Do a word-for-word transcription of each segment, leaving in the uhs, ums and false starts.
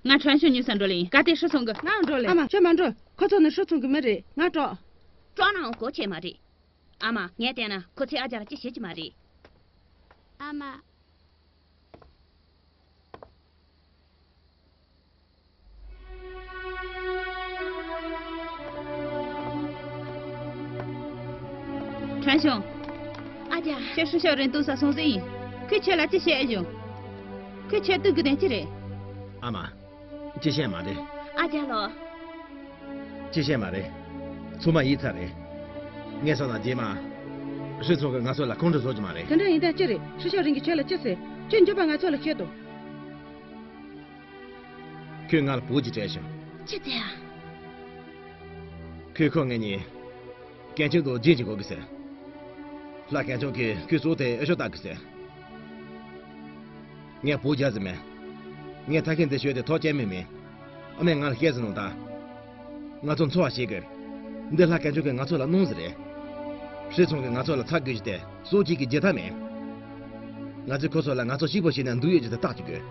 ང་ཁྲན་ཤོ་ཉུལ་ས་འགྲོ་ལེ་ཡིན། ག་དེ་ཧྲི་ཚང་གི། ང་འགྲོ་ལེ། ཨ་མ་ཁྱོད་མ་འགྲོ། ཁོ་ཚོ་ནི་ཧྲི་ཚང་གི་མི་རེད། ང་སྐྲག་སྐྲག་ནའང་གོ་ཆེ་མ་རེད། ཨ་མ་ངས་བལྟས་ན་ཁོ་ཚོས་ཨ་ཅག་ལ་ཅི་བྱེད་ཀྱི་མ་རེད། ཨ་མ། ཁྲན་ཤོ། ཨ་ཅག་ཁྱེད་ཧྲི་ཤོ་རིན་ཏུང་ས་སོང་ཟིན་ཡིན། ཁོས་ཁྱེད་ལ་ཅི་བཤད་ཨེ་བྱུང་། ཁོས་ཁྱེད་སྡུག་གི་དོན་ཅི་རེད། ཨ་མ། ཅི་བཤད་མ་རེད། ཨ་ཅག་ལོ། ཅི་བཤད་མ་རེད། ཚང་མ་ཡིག་ཚར་རེད། ངས་སོང་ན་རྗེས་མ། ཧྲི་ཚང་གིས་ང་ཚོ་ལ་ཁོང་ཁྲོ་བཟོ་གི་མ་རེད། དེ་འདྲ་ཡིན་དང་ཅི་རེད། ཧྲི་ཤོ་རིན་གྱིས་ཁྱེད་ལ་ཅི་ཟེར། ཁྱོད་འགྱོད་པ་ང་ཚོ་ལ་བཤད་དོ། ཁོས་ང་ལ་བོད་ཀྱི་སྤྲད་བྱུང་། ཅི་ཟེར་ཨ། ཁོས་ཁོ་ངེད་གཉིས། གངས་ཅན་དང་རྒྱན་གྱི་དགོས་ཀྱི་ཟེར། ལྷ་གངས་ཅན་གྱིས་ཁོའི་སྲོག་དེ་འོས་ཤོག་བཏབ་ཀྱི་ཟེར། ངས་བོད་རྒྱག་ཟིན་མེད། ངས་ཐབས་ཤེས་འདི་ཞུས་ཏེ་ཐོག་བཅད་མིན་མིན། ཨ་མས་ང་ལ་བཤད་ཟིན་ནོ་ད། ང་ཚོ་འཚོ་བ་བྱེད་དགོས། འདི་ལྷ་གངས་ཅན་གྱིས་ང་ཚོ་ལ་གནང་ཟིན་རེད། ཧྲི་ཚང་གིས་ང་ཚོ་ལ་ཚ་དགོས་ཀྱི་དེ་སྲོག་གཅོད་ཀྱི་རྒྱུ་ཐབས་མེད། ང་ཚོས་ཁོ་ཚོ་ལ་ང་ཚོ་གཅིག་པོ་བྱས་ན་འདུག་ཡོད་ཀྱི་དེ་བརྟག་ཅིག་དགོས།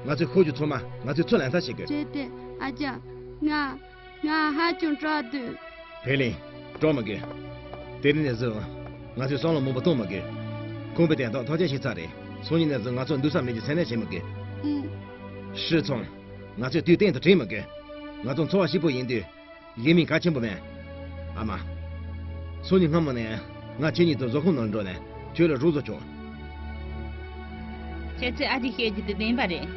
ང་ཚོས་ཤོད་རྒྱུ་ཚང་མ་ང་ཚོས་ཚུར་ལེན་ས་བྱེད་དགོས། བྱས་ཏེ་ཨ་ཅག་ང་། ང་ཧ་ཅང་སྐྲག་འདུག་བེ་ལིན། སྐྲག་མི་དགོས། དེ་རིང་ནས་བཟུང་ང་ཚོས་བསམ་བློ་མང་པོ་གཏོང་མི་དགོས། ཁང་པའི་སྟེང་དང་ཐག་བཅད་བྱས་ཚར་རེད། སང་ཉིན་ནས་བཟུང་ང་ཚོ་འདུག་ས་མེད་ཀྱི་མཚན་ལས་བྱེད་མི་དགོས། ཨུམ། ཧྲི་ཚང་། ང་ཚོས་དུས་གཏན་དུ་བྲེལ་མི་དགོས། ང་ཚོ་འཚོ་བ་སྐྱིད་པོ་ཡིན་དུས། ཡིན་མིན་གལ་ཆེན་པོ་མེད། ཨ་མ། སང་ཉིན་སྔ་མོ་ནས་ང་ཁྱེད་གཉིས་དང་བཟོ་ཁང་ནང་འགྲོ་ནས་ཁྱོད་ལ་རོགས་བཟོ་བྱུང་། ཁྱེད་ཚོས་ཨ་ཅེས་བཤད་རྒྱུ་དེ་བདེན་པ་རེད།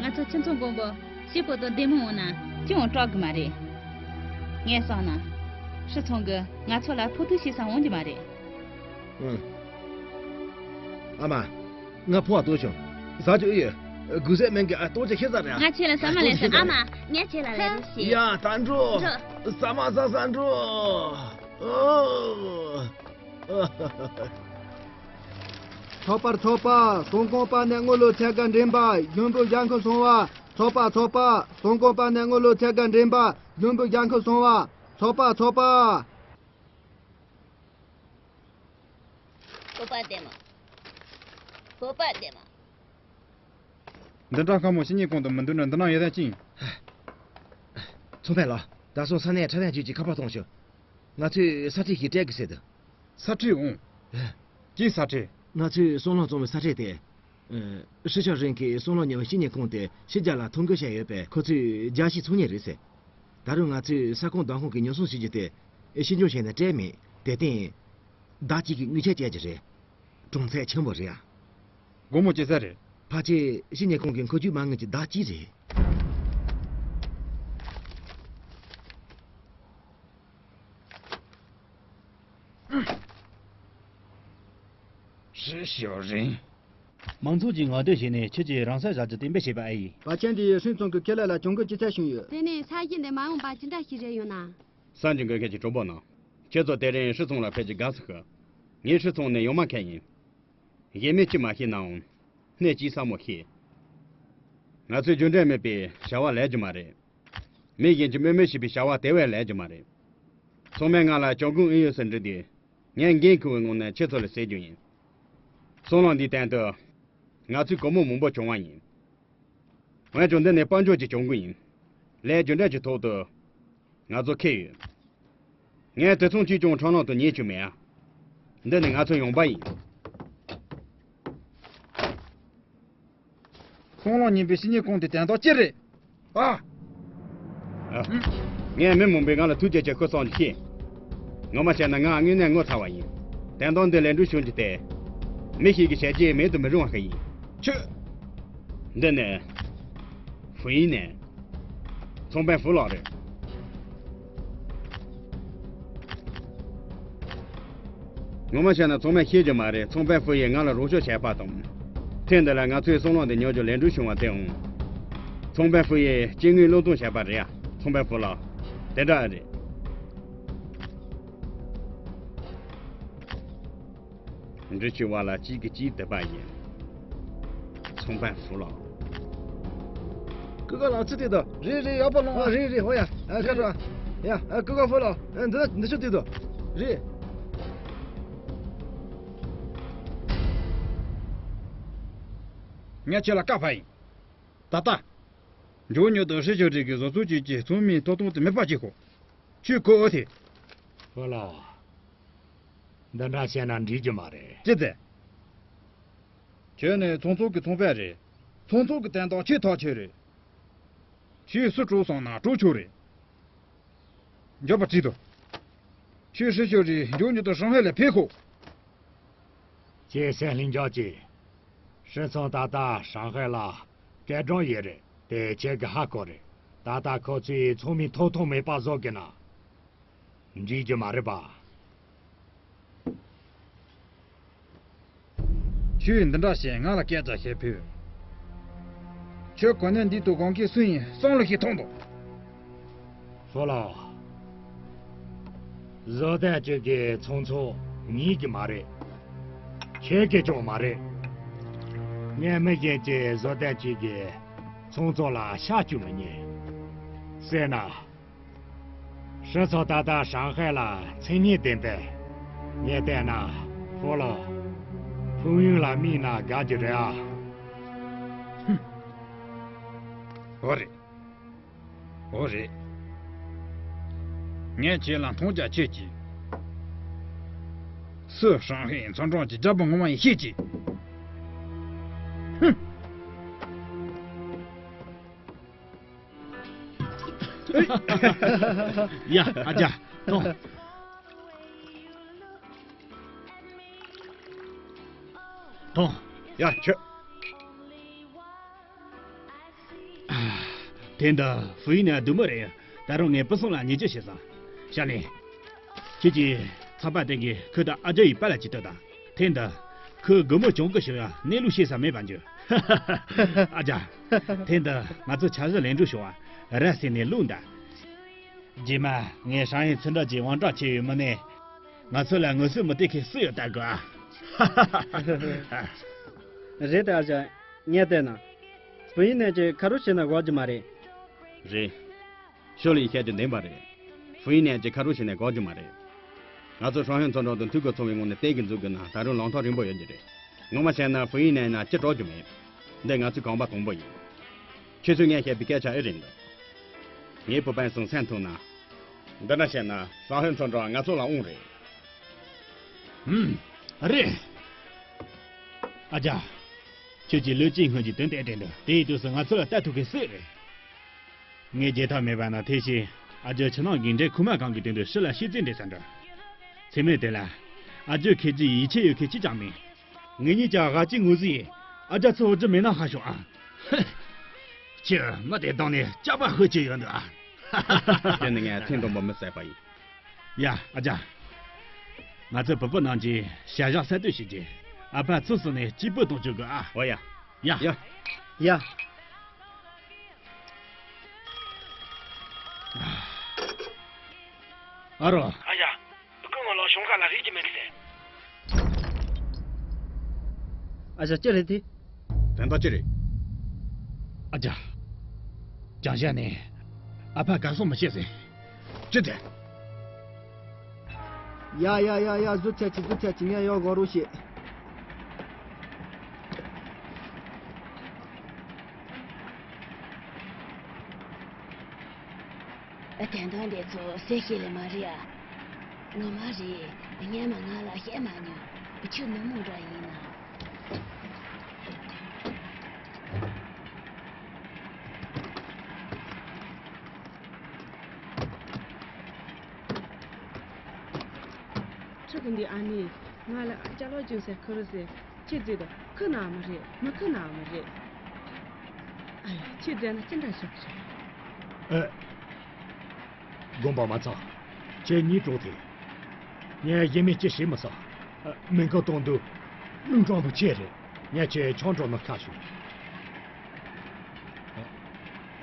ང་ཚོ་ཁྱིམ་ཚང་དཀོན་པོ་སྐྱིད་པོ་དང་བདེ་མོ་འོང་ན་ཅི་ཡང་སྐྲག་གི་མ་རེད། ངས་བསམ་ན། ཧྲི་ཚང་གིས་ང་ཚོ་ལ་ཕོག་ཐུག་བྱེད་ས་འོང་རྒྱུ་མ་རེད། ཨང་། ཨ་མ། ང་ཕོ་བ་ལྟོགས་བྱུང་། ཟ་རྒྱུ་ཨེ་ཡོད། དགོས་ཟས་མིན་གི་ཨ་ལྟོགས་ཆ་ཤི་ས་རེད་ཨ། ང་ཁྱེད་ལ་ཟ་མ་ལེན་ས། ཨ་མ། ངས་ཁྱེད་ལ་ལེན་རོགས་བྱེད། ཡ་ད་འགྲོ། འགྲོ། ཟ་མ་ཟ་ས་འགྲོ། ཨོ། ཚོགས་པར་ཚོགས་པ། སྲུང་སྐྱོང་པ་ནས་དངུལ་ལོ་ཚད་ག་འདྲེན་པ་ཡོན་པོ་རྒྱལ་ཁབ་སྲུང་བ། ཚོགས་པ་ཚོགས་པ། སྲུང་སྐྱོང་པ་ནས་དངུལ་ལོ་ཚད་ག་འདྲེན་པ་ཡོན་པོ་རྒྱལ་ཁབ་སྲུང་བ། ཚོགས་པ་ཚོགས་པ། བོད་པ་བདེ་མོ། བོད་པ་བདེ་མོ། འདི་འདྲ་དཀའ་མོ་བཤེས་གཉེན་ཁོང་དུ་མི་འདུག་ན་འདི་ན་ཡོད་ད་ཅིང་། ཚོང་དཔོན་ལགས། ད་སོང་ས་གནས་ཁྲ་ལན་ཅུས་ཀྱི་ཁ་པར་གཏོང་ཤོག་ང་ཚོས་ས་ཁྲལ་ཞིག་སྤྲད་དགོས་ཟེར་འདུག་ས་ཁྲལ་འོང་། ཨེ། ཅིའི་ས་ཁྲལ། ང་ཚོས་སྲང་ལམ་བཙོང་བའི་ས་ཁྲལ་དེ། ཨེ། ཧྲི་ཤ་རིན་གྱིས་སྲང་ལམ་ཉོ་བའི་བཤེས་གཉེན་ཁོང་དེ་ཕྱི་རྒྱལ་ལ་ཐོ་འགོད་བྱས་ཡོད་པས་ཁོ་ཚོས་རྒྱལ་སྤྱིའི་ཚོང་གཉེར་རེད་ཟེར། ད་རུང་ང་ཚོས་ས་ཁོངས་བདག་ཁོངས་ཀྱི་ཉོ་ཚོང་བྱེད་རྒྱུ་དེ་ཨེ་ཕྱིར་འགྱངས་བྱས་ནས་སྤྲད་མེད། དེར་བརྟེན། ཟླ་གཅིག་གི་དངུལ་ཆད་བཅད་རྒྱུ་རེད། གྲངས་ཚད་ཆེན་པོ་རེད་ཨ། སྒོར་མོ་ཇི་ཙམ་རེད། ཕལ་ཆེར་བཤེས་གཉེན་ཁོང་གི་མཁོ་རྒྱུགས་མ་དངུལ་གྱི་ཟླ་གཅིག་རེད། ཧྲི་ཤོ་རིན། མང་ཚོགས་ཀྱིས་ངོ་སྤྲོད་བྱས་ནས་ཁྱེད་ཀྱིས་རང་སྲོག་བཞག་རྒྱུ་གཏན་འབེབས་བྱས་པ་ཨེ་ཡིན། བར་ཆད་འདི་ཡིས་ཧྲིན་ཚང་གི་ཁེ་ལས་ལ་གྱོང་གུན་ཅི་ཙམ་བྱུང་ཡོད། དེ་ནས་ས་གཞི་འདི་མ་འོངས་པ་ཅི་འདྲ་ཞིག་རེད་ཡོང་ན། ས་འཇུ་འགོད་མཁན་གྱི་གྲོགས་པོ་ནང་། ཁྱེད་ཚོ་དེ་རིང་ཧྲི་ཚང་ལ་ཕེབས་ཀྱི་དགའ་བསུ་ཞུ། ངའི་ཧྲི་ཚང་ནི་ཡོང་མ་མཁན་ཡིན། གཞན་མིས་ཅི་མ་ཤེས་ནའང་། སྣེ་གཅིག་ས་མོ་ཤེས། ང་ཚོས་རྒྱུ་འབྲས་མེད་པའི་བྱ་བ་ལས་རྒྱུ་མ་རེད། མི་གཞན་གྱིས་དམོད་མོ་བྱས་པའི་བྱ་བ་དེ་བས་ལས་རྒྱུ་མ་རེད། ཚང་མས་ང་ལ་གྱོང་གུན་ཨེ་ཡོད་ཟེར་འདྲི་དུས། ངས་འགན་འཁུར་བའི་ངང་ནས་ཁྱེད་ཚོ་ལ་ཟེར་རྒྱུ་ཡིན། སྲང་ལམ་འདིའི་སྟེང་དུ། ང་ཚོས་སྒོར་མོ་མང་པོ་བྱུང་བ་ཡིན། འོན་ཀྱང་འདི་ནི་དཔལ་འབྱོར་གྱི་གྱོང་གུན་ཡིན། ལས་རྒྱུ་འབྲས་ཀྱི་ཐོག་ཏུ། ང་ཚོ་ཁེ་ཡོད། ངས་དེ་ཚོ་གཅིག་ཀྱང་ཁྲག་ནང་དུ་ཉན་བཅུག་མེད་ཨ། འདི་ནི་ང་ཚོའི་ཡོང་འབབ་ཡིན། སྲང་ལམ་ཉན་པའི་བཤེས་གཉེན་ཁོང་དེ་དོན་དག་ཅི་རེད། ཨ། ཨ། ངས་མི་མང་པོས་ང་ལ་ཐུགས་རྗེ་ཆེ་ཤོད་སོང་ཞེས། ངོ་མ་བཤད་ན་ང་དངོས་གནས་ངོ་ཚ་བ་ཡིན། དོན་དག་འདི་ལས་འགྲོ་བྱུང་རྒྱུ་དེ། མི་ཞིག་གིས་བྱས་རྗེས་མེད་དུ་མི་རུང་བ་ཞིག་ཡིན། ཁྱོད། འདི་ནི། ཧྥུ་ཡིན་ནས། ཚོང་དཔོན་ཧྥུ་ལགས་རེད། ངོ་མ་བཤད་ན་ཚང་མས་ཤེས་ཀྱི་མ་རེད། ཚོང་དཔོན་ཧྥུ་ཡིས་ང་ལ་རོགས་སྐྱོར་བྱས་པ་དང་། ཐེངས་འདི་ལ་ང་ཚོས་སྲང་ལམ་འདི་ཉོ་རྒྱུ་ལས་འགྲོ་བྱུང་བ་དེའང་། ཚོང་དཔོན་ཧྥུ་ཡིས་སྐྱིན་དངུལ་བློས་གཏོང་བྱས་པ་རེད་ཡ། ཚོང་དཔོན་ཧྥུ་ལགས། དེ་འདྲ་རེད། འབྲི་ཆུའི་བར་ལ་གཅིག་གིས་གཅིག་དེད་པ་ཡིན། ཚོང་དཔོན་ཧྥུ་ལགས། སྐུ་ཁམས་བཟང་། ཚུལ་དེ་དང་། རེད་རེད། ཡག་པོ་ལོངས། ཨ། རེད་རེད། ཧོ་ཡ། ཨ། ཁ་དྲག་ཡ། ཨ། སྐུ་ཁམས་བཟང་ལགས། ཨ། འདི་འདི་ཆུ་དེ་དང་། རེད། ངས་ཁྱེད་ལ་བཀའ་ཕབ་ཡིན། ད་ལྟ། མགྱོགས་མྱུར་དུ་ཧྲི་ཤོ་རི་གི་བཟོ་ཚོང་བྱེད་ཀྱི་ཚོང་མིའི་ཐོབ་ཐང་དེ་མེད་པ་བྱེད་དགོས། ཁྱོས་གོ་ཨེ་ཐལ། ཕུ་ལོ། འདི་འདྲ་བྱས་ན་འགྲིག་རྒྱུ་མ་རེད། ཅི་སྟེ། ཁྱོད་ནི་ཚོང་ཚོགས་ཀྱི་ཚོང་དཔོན་རེད། ཚོང་ཚོགས་ཀྱི་དོན་དག་ཁྱོས་ཐག་ཆོད་རེད། ཁྱོས་སུ་དཀྲོགས་སོང་ན་དཀྲོགས་ཆོག་རེད། མགྱོགས་པར་བྲིས་དང་། ཁྱོད་ཧྲི་ཤོ་རི་མགྱོགས་མྱུར་དུ་ཧྲང་ཧའེ་ལ་ཕེབས་ཤོག་ཁྱེད་སེམས་ལྷིང་འཇོག་གྱིས། ཧྲི་ཚང་ད་ལྟ་ཧྲང་ཧའེ་ལ་སྐད་གྲགས་ཡོད་རེད། དེ་ཁྱེད་ཀྱིས་ཧ་གོ་རེད། ད་ལྟ་ཁོ་ཚོས་ཚོང་མིའི་ཐོབ་ཐང་མེད་པ་བཟོ་གི་ན། འགྲིག་རྒྱུ་མ་རེད་པ། ཁྱོས་འདི་འདྲ་བྱས་ང་ལ་སྐད་ཆ་བཤད་ཕོད། ཁྱོད་གོ་གནས་འདི་དང་དགོངས་ཀྱི་སུ་ཡིན་བསམ་བློ་ཞིག་ཐོངས་དང་། ཕུ་ལོ། བཟོ་ལྟ་ཅིག་གི་ཚོང་ཚོགས་ངེད་ཀྱི་མ་རེད། ཁྱེད་ཀྱི་ཀྱང་མ་རེད། ངས་མི་གཞན་གྱི་བཟོ་ལྟ་ཅིག་གི་ཚོང་ཚོགས་ལ་ཤ་བཅུག་མི་ཉན། ཟེར་ན། ཧྲི་ཚང་ད་ལྟ་ཧྲང་ཧའེ་ལ་མཚན་སྙན་ལྡན་པས། ངས་བལྟས་ན་ཕུ་ལོ། ཕུན་ཡུན་ལ་དམིགས་ན་དགའ་རྒྱུ་རེད་ཨ། ཧུམ། འོ་རེད། འོ་རེད། ངས་ཁྱེད་ལ་མཐོང་རྒྱ་ཆེ་གྱིས། སུ་ཧྲང་ཧའེ་ཚོང་ཁང་གི་རྒྱལ་པོ་ངོ་མ་ཡིན་ཤེས་གྱིས། ཧུམ། ཡ། ཨ་ཅག་ཐོངས། ཐོངས། ཡ། ཁྱོད། དེ་འདི་ཧྥུ་ཡིན་ནའི་བདུད་མོ་རེད། ད་རུང་ངས་བུ་སྲུང་ལ་ཉེས་ཅི་བྱེད་སོང་། ཤ་ལེན། ཁྱེད་ཀྱིས་ཚགས་པར་སྟེང་གི་ཁོ་དང་ཨ་ཅག་ཡི་པཱ་ལགས་ཅིག་ལྟོས་དང་། དེ་འདི་ཁོའི་སྒོར་མོ་གྱོང་གུན་ཞུ་ཡ་གནས་ལུགས་ཤེས་ས་མེད་པ་འགྱུར། ཨ་ཅག་དེ་འདི་ང་ཚོ་འཆར་གཞི་ལེགས་འགྲུབ་བྱུང་བ་ར་ཟེར་ནས་བླུགས་འདུག་རྗེས་མ་ངས་ཧྲང་ཧའེ་ཚོང་འབྲེལ་གྱི་དབང་གྲགས་ཆེ་བའི་མི་སྣས་ང་ཚོ་ལ་ངོ་སོ་མི་སྟེར་མཁན་སུ་ཡོད་ལྟ་དགོས་ཨ། རེད་དེ་ཨ་ཅག་ངས་བལྟས་ན། ཧྥུ་ཡིན་ནའི་ཅིག་ཁ་རོག་བྱས་ན་དགའ་རྒྱུ་མ་རེད། རེད། ཤོ་ལིས་བཤད་རྒྱུ་བདེན་པ་རེད། ཧྥུ་ཡིན་ནའི་ཅིག་ཁ་རོག་བྱས་ན་དགའ་རྒྱུ་མ་རེད། ང་ཚོ་ཧྲང་ཧའེ་ཚོང་འབྲེལ་དང་འཐུས་སྒོ་ཚང་བའི་ངང་ནས་བརྟན་གྱིས་འཛུལ་དགོས་ན་ད་རུང་ལམ་ཐག་རིང་པོ་ཡོད་ཀྱི་རེད། ངོ་མ་བཤད་ན་ཧྥུ་ཡིན་ནའི་ན་ཅི་དྲག་རྒྱུ་མེད། འདི་ང་ཚོའི་གོམ་པ་དང་པོ་ཡིན། ཁྱེད་ཚོས་ངས་བཤད་པའི་སྐད་ཆ་ཨེ་རེད་འདུག་ངའི་བུ་སྤུན་གསུམ་སེམས་ཐུག་ན། འདི་འདྲ་བཤད་ན་ཧྲང་ཧའེ་ཚོང་འབྲེལ་ང་ཚོ་ལ་དབང་རེད། ཧུམ། རེད། ཨ་ཅག་ཁྱོད་ཀྱིས་ལོ་གཅིག་སྔོན་གྱི་དོན་དེ་དྲན་འདུག་དེའི་དུས་སུ་ང་ཚོ་ལ་ལྟ་ཐུབ་མཁན་སུ་རེད། ངས་བརྗེད་ཐབས་མེད་པ་ན་ཐེ་ཤི་ཨ་ཇོ་ཕྱི་ནང་གི་འདྲེ་ཁུག་མ་གང་གི་དོན་དུ་ཕྱི་ལ་ཤེས་རྩིས་འདྲེ་ས་འདྲ། མཚན་མོ་དེ་ལ་ཨ་ཇོ་ཁྱེད་ཀྱི་ཡིད་ཆེས་ཡོད་མཁན་གཅིག་ཀྱང་མེད། ངེད་གཉིས་ཀྱང་ཝ་ཅིག་ངོས་ཟིན་ཡིན། ཨ་ཅག་ཚོ་འུར་རྒྱུ་མེད་ན་ཧ་ཤོག་ཨ། ཧི། ཁྱོད་མི་དེ་བདག་ནས་སྐྱག་པ་ཧོལ་གྱི་ཡོད་འདུག་ཨ། ཁྱོད་ནི་ངས་ཐེངས་དང་པོ་མི་བསད་པ་ཡིན། ཡ། ཨ་ཅག་ང་ཚོ་བུ་སྤུན་རྣམས་ཀྱིས་ཞལ་བཞག་གསལ་གཏོད་བྱེད་རྒྱུ། ཨ་ཕ་ཚུར་སོང་ནས་སྐྱིད་པོ་གཏོང་བཅུག་དགོས་ཨ། འོ་ཡ། ཡ། ཡ། ཡ། ཨ་རོ། ཨ་ཡ། སྐུ་ངོ་ལགས་གཞུང་ཁ་ལ་རིག་གི་མེད་ཟེར། ཨ་ཅག་ཅི་རེད་དེ། དོན་དག་ཅི་རེད། ཨ་ཅག་ཅང་ཞ་ནས་ཨ་ཕ་གར་སོང་མི་ཤེས་ཟེར། ཅི་དེ། ཡ་ཡ་ཡ་ཡ། བཟོད་ཆ་ཅི་བཟོད་ཆ་ཅི། ངས་ཡོང་དགོས་རོགས་བྱེད། ཨ། དོན་དག་འདི་ཚོ་གསལ་བཤད་ལས་མ་རེད་ཨ། ངོ་མ་རེད། སྔོན་མ་ང་ལ་བཤད་མ་མྱོང་། ཁྱོད་མི་མང་འདྲ་ཡིན་ན། ཕྲུ་གུ་འདི་ཨ་ནི་ང་ལ་ཅ་ལག་སྦྱོང་སའི་ཁུ་རུ་ཟེར། ཁྱེད་བརྫིས་དང་། ཁུ་ནའང་མི་རེད། མི་ཁུ་ནའང་མི་རེད། ཨ་ཡ། ཁྱེད་བརྫིས་ན་ཅི་འདྲ་ཞིག་རེད། ཨེ། དགོངས་པ་མ་ཚོམས། ཁྱེད་གཉིད་དཀྲོགས་ཐལ། ངས་གཞན་མི་ཅི་བྱེད་མི་ཚོར། ཨ། མི་མགོ་གཏོང་དུས་རླུང་སྤྲང་པོ་ཆེ་རེད། ངས་ཁྱེད་ཆང་འགྲོ་ནང་ཁ་ཞུ།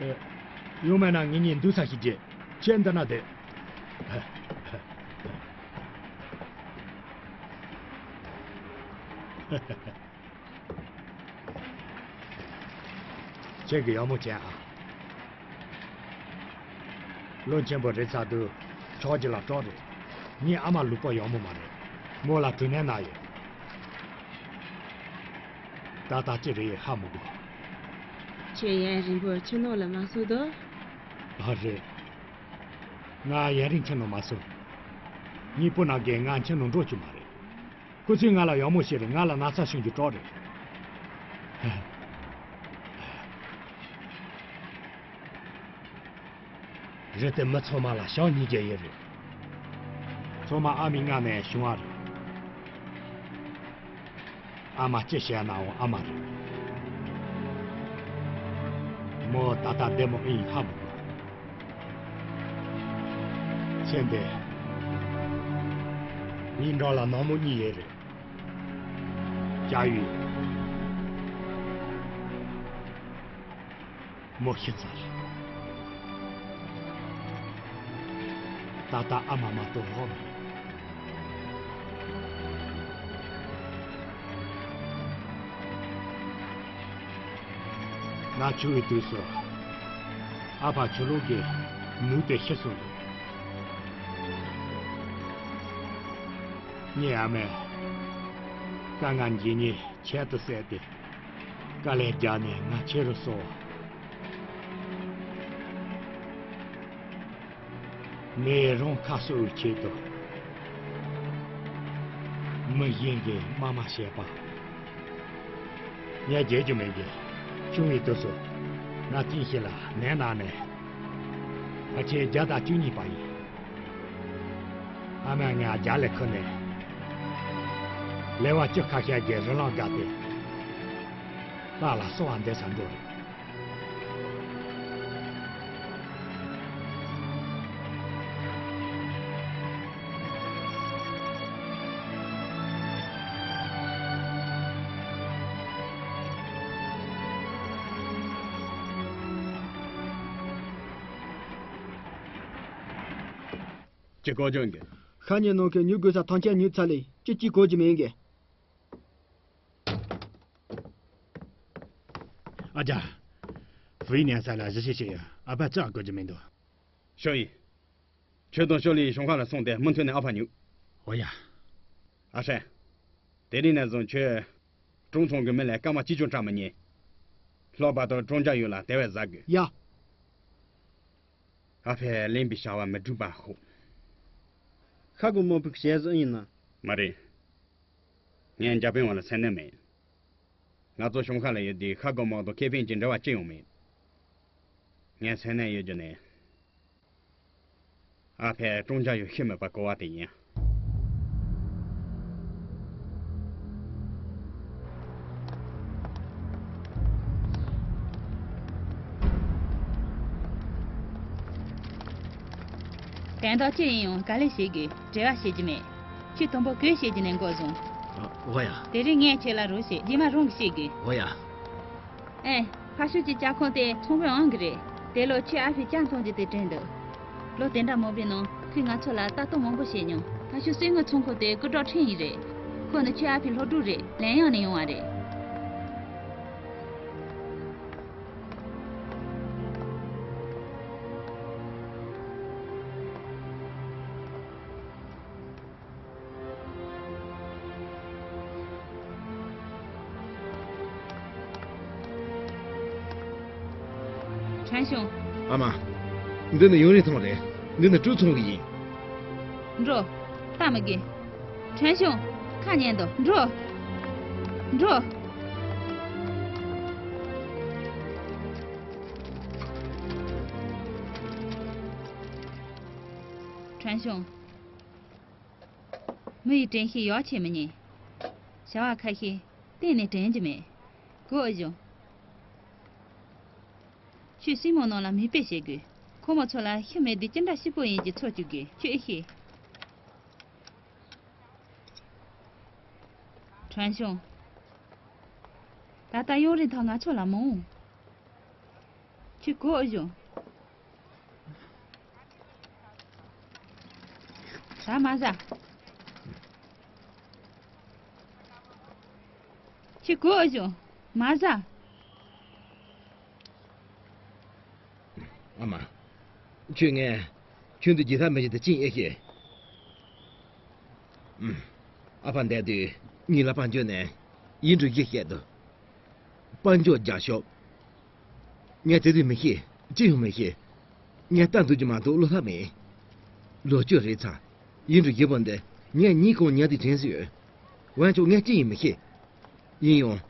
ཨེ། ཡང་མིན་ན་ངེད་གཉིས་འདུག་ས་ཞིག་བརྗེ། ཁྱེད་འདི་ན་བསྡད། ཁྱེད་ཀྱིས་ཡག་མོ་བྱས་ཨ། བློན་ཆེན་པོ་རེད་ཚར་དུས་ཆོག་རྒྱུ་ལ་སྤྲོ་རེད། ངའི་ཨ་མ་ལུས་པོ་ཡག་མོ་མ་རེད། མོ་ལ་དྲུང་ནད་ན་ཡོད། ད་ལྟ་ཅི་རེད་ཧ་མི་གོ། ཁྱེད་ཡུན་རིང་པོ་ཁྱིམ་ནང་ལ་མ་སོང་དོ། ཨ་རེད། ང་ཡུན་རིང་ཁྱིམ་ནང་མ་སོང་། གཉིས་པོ་ནང་གི་ང་ཁྱིམ་ནང་འགྲོ་རྒྱུ་མ་རེད། ཁོ་ཚོས་ང་ལ་ཡག་མོ་བྱས་རེད། ང་ལ་ན་ཚ་བྱུང་རྒྱུ་སྐྲག་རེད། རེད་དེ་མི་ཚང་མ་ལ་ཞང་གཉིས་བརྒྱ་ཡོད་རེད། ཚང་མ་ཨ་མའི་མངལ་ནས་བྱུང་བ་རེད། ཨ་མ་ཅི་བྱས་ནའང་ཨ་མ་རེད། མོ་ད་ལྟ་བདེ་མོ་ཨེ་ཡིན་ཧ་མི་གོ། ཚེ་འདི་ངའི་འགྲམ་ལ་ནག་མོ་གཉིས་ཡོད་རེད། ཅ་ཡུས། མོ་ཤི་ཚར། ད་ལྟ་ཨ་མ་མ་གཏོགས་ལྷག་མེད། ང་ཆུང་བའི་དུས་སུ་ཨ་ཕ་ཆུ་ལོག་གིས་ནུབ་སྟེ་ཤི་སོང་རེད། ངའི་ཨ་མས་དཀའ་ངལ་འཇིགས་ཉེན་ཁྱད་དུ་བསད་དེ། དཀའ་ལས་རྒྱག་ནས་ང་ཁྱེར་རུ་སོང་བ། མི་རང་ཁ་གསོ་བའི་ཆེད་དུ། མི་གཞན་གྱི་རྨས་མ་བྱེད་པ། ངས་བརྗེད་རྒྱུ་མེད་གི། ཆུང་བའི་དུས་སུ་ང་ཐེངས་ཤིག་ལ་ནད་ན་ནས་ཕལ་ཆེར་བརྒྱ་དང་བཅུ་གཉིས་པ་ཡིན། ཨ་མས་ང་རྒྱ་ལས་ཁུར་ནས་ལེ་བ་བཅུ་ཁ་ཤས་ཀྱི་རི་ལངས་བརྒལ་ཏེ་ལྷ་ལ་གསོལ་བ་འདེབས་སར་འགྲོ་རེད། ཅི་གོ་ཅོན་གི། ཤ་ཉེ་ནང་གི་ཉོ་དགོས་ས་ཐང་ཆད་ཉོས་ཚར་ལས་ཅི་ཅི་གོ་རྒྱུ་མེད་གི། ཨ་ཅག་བུའི་ཉལ་ས་ལ་གཞི་བྱེད་བྱེད་ཡ། ཨ་ཕ་ཅག་གོ་རྒྱུ་མེད་འདུག་ཞོ་ཡིན། ཁྱོད་དང་ཞོ་ལི་ཡི་ཞོང་ཁ་ལ་སོང་སྟེ་མུ་མཐུད་ནས་ཨ་ཕ་ཉོ། འོ་ཡ། ཨ་ཧྲན། དེ་རིང་ནས་བཟུང་ཁྱོད་ཀྲུང་ཚང་གི་མི་ལ་སྐར་མ་གཅིག་ཀྱང་སྐྲག་མི་ཉན། ལྷག་པར་དུ་ཀྲུང་ཅ་ཡུ་ལ་དེ་བས་གཟབ་དགོས། ཡ། ཨ་ཕས་ལེན་པའི་བྱ་བ་མི་འགྲུབ་པ་ཤོག་ཤ་གོ་མོ་བུག་ཞེ་ཟོ་ཡིན་ན། མ་རེད། ངས་འཇར་པན་བ་ལ་སེམས་ནད་མེད། ང་ཚོ་ཞོང་ཁ་ལ་ཡོད་དུས་ཤ་གོ་མོ་དང་ཁེ་ཕན་གྱི་འབྲེལ་བ་ཅི་ཡང་མེད། ངས་སེམས་ནད་ཡོད་རྒྱུ་ནས། ཨ་ཕས་ཀྲུང་ཅ་ཡུ་ཤི་མེད་པ་གོ་བ་དེ་ཡིན། དོན་དག་ཅི་ཡིན་ཡང་ག་ལེ་བྱེད་དགོས། བྲེལ་བ་བྱེད་རྒྱུ་མེད། ཁྱོས་དུམ་བུ་གོས་བྱེད་རྒྱུ་ནས་འགོ་བཟུང་། ཨ། འོ་ཡ། དེ་རིང་ངས་ཁྱེད་ལ་རོགས་བྱེད། རྗེས་མ་རང་གིས་ཤེས་དགོས། འོ་ཡ། ཨེ། ཕ་ཤུལ་གྱི་ལྕགས་ཁང་དེ་ཚོང་དཔོན་ཨང་གི་རེད། དེ་ལོ་ཁྱོས་ཨ་ཕའི་ལྕགས་འཐུང་རྒྱུ་དེ་དྲན་འདུག་ལོ་དེ་འདྲ་མང་པོའི་ནང་ཁོས་ང་ཚོ་ལ་ལྟ་རྟོག་མང་པོ་བྱས་མྱོང་། ཕ་ཤུལ་གསེར་དངུལ་ཚོང་ཁང་དེ་སྐུ་དྲག་ཁྲིན་ཡིན་རེད། ཁོ་ནི་ཁྱོད་ཨ་ཕའི་སློབ་ཕྲུག་རེད། ལན་ཡང་ནས་ཡོང་བ་རེད། ཁྲན་ཤུང་། ཨ་མ། འདི་ནི་ཡུན་རིང་ཚང་རེད། འདི་ནི་ཀྲུའུ་ཚང་གི་ཡིན། འགྲོ། ལྟ་མི་དགོས། ཁྲན་ཤུང་། ཁ་ཉན་དང་། འགྲོ། འགྲོ། ཁྲན་ཤུང་། མི་ཡི་དྲན་ཤེས་ཡོ་ཆེ་མི་ཉན། བྱ་བ་ཁ་ཤས་གཏན་ནས་དྲན་རྒྱུ་མེད། གོ་ཨུ་ཞུང་། ཁྱོས་སྲིང་མོ་རྣམས་ལ་མིག་དཔེ་བྱེད་དགོས། ཁོ་མོ་ཚོ་ལ་ཤི་མེད་དུས་ཅི་འདྲ་སྐྱིད་པོ་ཡིན་གྱི་ཚོར་བཅུག་དགོས། ཁྱོས་ཨེ་ཤེས། ཁྲན་ཤུང་། ད་ལྟ་ཡུན་རིང་ཐག་ང་ཚོ་ལ་མི་འོང་། ཁྱོས་གོ་ཨུ་ཞུང་། ད་མ་ཟ། ཁྱོས་གོ་ཨུ་ཞུང་། མ་ཟ། ཨ་མ། ཁྱོད་ངས་ཁྱོད་འདི་རྒྱལ་ཐབས་མི་བྱེད་དུ་ཅི་ཡིན་ཨེ་ཤེས། ཨུམ། ཨ་ཕ་འདས་དུས་ངེད་ལ་དཔལ་འབྱོར་ནས་ཡིན་འགྲོ་གི་བཤད་དོ། དཔལ་འབྱོར་རྒྱ་ཤོག་ངས་དེ་དུས་མི་ཤེས། ཅི་ཡང་མི་ཤེས། ངས་ལྟ་འདུག་རྒྱུ་མ་གཏོགས་བློ་ཐབས་མེད། ལོ་བཅུ་རེད་ཚར། ཡིན་འགྲོ་རྒྱུ་བོ་འདི་ངས་ཉིན་གང་ཉལ་དུས་དྲན་སྲིད་ཡོད། འོན་ཀྱང་ངས་ཅི་ཡང་མི་ཤེས། ཡིན་ཡང་།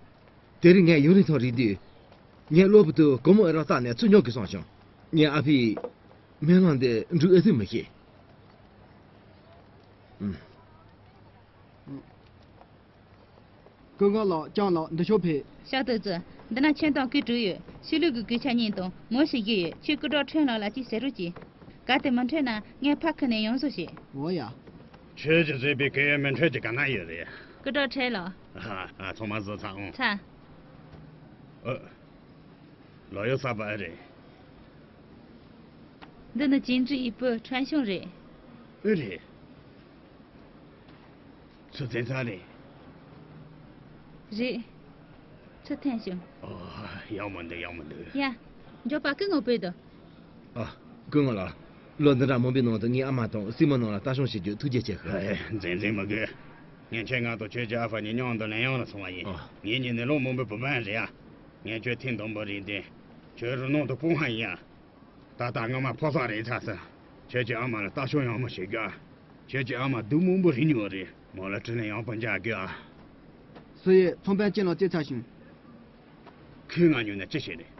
དེ་རིང་ངས་ཡུན་རིང་ཐོག་རིག་དུས། ངས་གློ་བུར་དུ་སྒོར་མོ་ཨེ་རག་བལྟས་ནས་ཚུར་ཉོ་དགོས་བསམ་བྱུང་། ངས་ཨ་ཕའི་སྨོན་ལམ་འདི་འགྲུབ་ཨེ་ཐུབ་མི་ཤེས། ཨུམ། ཀུན་དགའ་ལགས། ལྕམ་ལགས། འདི་ཤོག་ཕེབས། ཤག་ཏུ་ཙི། འདི་ན་ཁྱོད་དང་སྐུ་དྲུག་ཡོད། ཕྱི་ལུགས་ཀྱི་གུས་ཆ་གཉིས་དང་མོ་ཞིག་རྒྱུ་ཡོད། ཁྱོད་སྐུ་དྲག་ཁྲེན་ལགས་ལ་ཅིག་ཟེར་རོགས་གྱིས། གལ་ཏེ་མི་འཕྲོད་ན་ངས་ཕར་ཁུར་ནས་ཡོང་བཟོ་བྱེད། འོ་ཡ། ཁྱོད་ཀྱིས་བཟོས་པའི་གུ་ཡངས་མི་འཕྲོད་ཀྱི་ག་ན་ཡོད་རེད། སྐུ་དྲག་ཁྲེན་ལགས། ཨ་ཨ། ཚང་མ་བཟོས་ཚར་ཨང་། ཚར། ཨོ། ལོ་ཡོད་ས་པ་ཨེ་རེད། འདི་ནི་ཅིན་ཀྲི་ཡི་བུ་ཁྲན་ཤོང་རེད། ཨེ་རེད། ཚུར་འཛིན་ཚར་རེད། རེད། ཚུར་འཐེན་བྱུང་། ཨོ། ཡག་མོ་འདུག་ཡག་མོ་འདུག་ཡ། མགྱོགས་པ་སྐུ་ངོ་ཕེབས་དང་། ཨ། སྐུ་ངོ་ལགས། ལོ་འདི་འདྲ་མང་པོའི་ནང་དུ་ངའི་ཨ་མ་དང་སྲིང་མོ་རྣམས་ལ་ལྟ་སྐྱོང་བྱེད་རྒྱུ་ཐུགས་རྗེ་ཆེ་ཞུ། ཨེ། འཛིན་འཛིན་མི་དགོས། ངས་ཁྱེད་ང་དང་ཁྱོད་ཀྱི་ཨ་ཕ་གཉིས་མཉམ་དུ་ལེན་ཡག་ལ་སོང་བ་ཡིན། ཨ། ངེད་གཉིས་ནི་ལོ་མང་པོའི་བུ་སྤུན་རེད་ཡ། ངས་ཁྱོད་ཐེངས་དང་པོ་རིག་དུས། ཁྱོད་རུ་ནང་དུ་སྤུན་ཧ་ཡིན་ཡ། ད་ལྟ་སྔ་མ་ཕོ་གསར་རེད་ཚར་སོང་། ཁྱོད་ཀྱི་ཨ་མ་ལ་ལྟ་སྐྱོང་ཡག་མོ་བྱེད་དགོས། ཁྱོད་ཀྱི་ཨ་མ་སྡུག་མང་པོ་རིག་མྱོང་རེད། མོ་ལ་དྲིན་ལན་ཡག་པོ་འཇལ་དགོས་ཨ། སུ་ཡིས་ཚོང་དཔོན་ཅིན་ལགས་བསྐྱལ་ཚར་བྱུང་། ཁོས་ང་ཉོས་ནས་ཅི་བྱེད་རེད།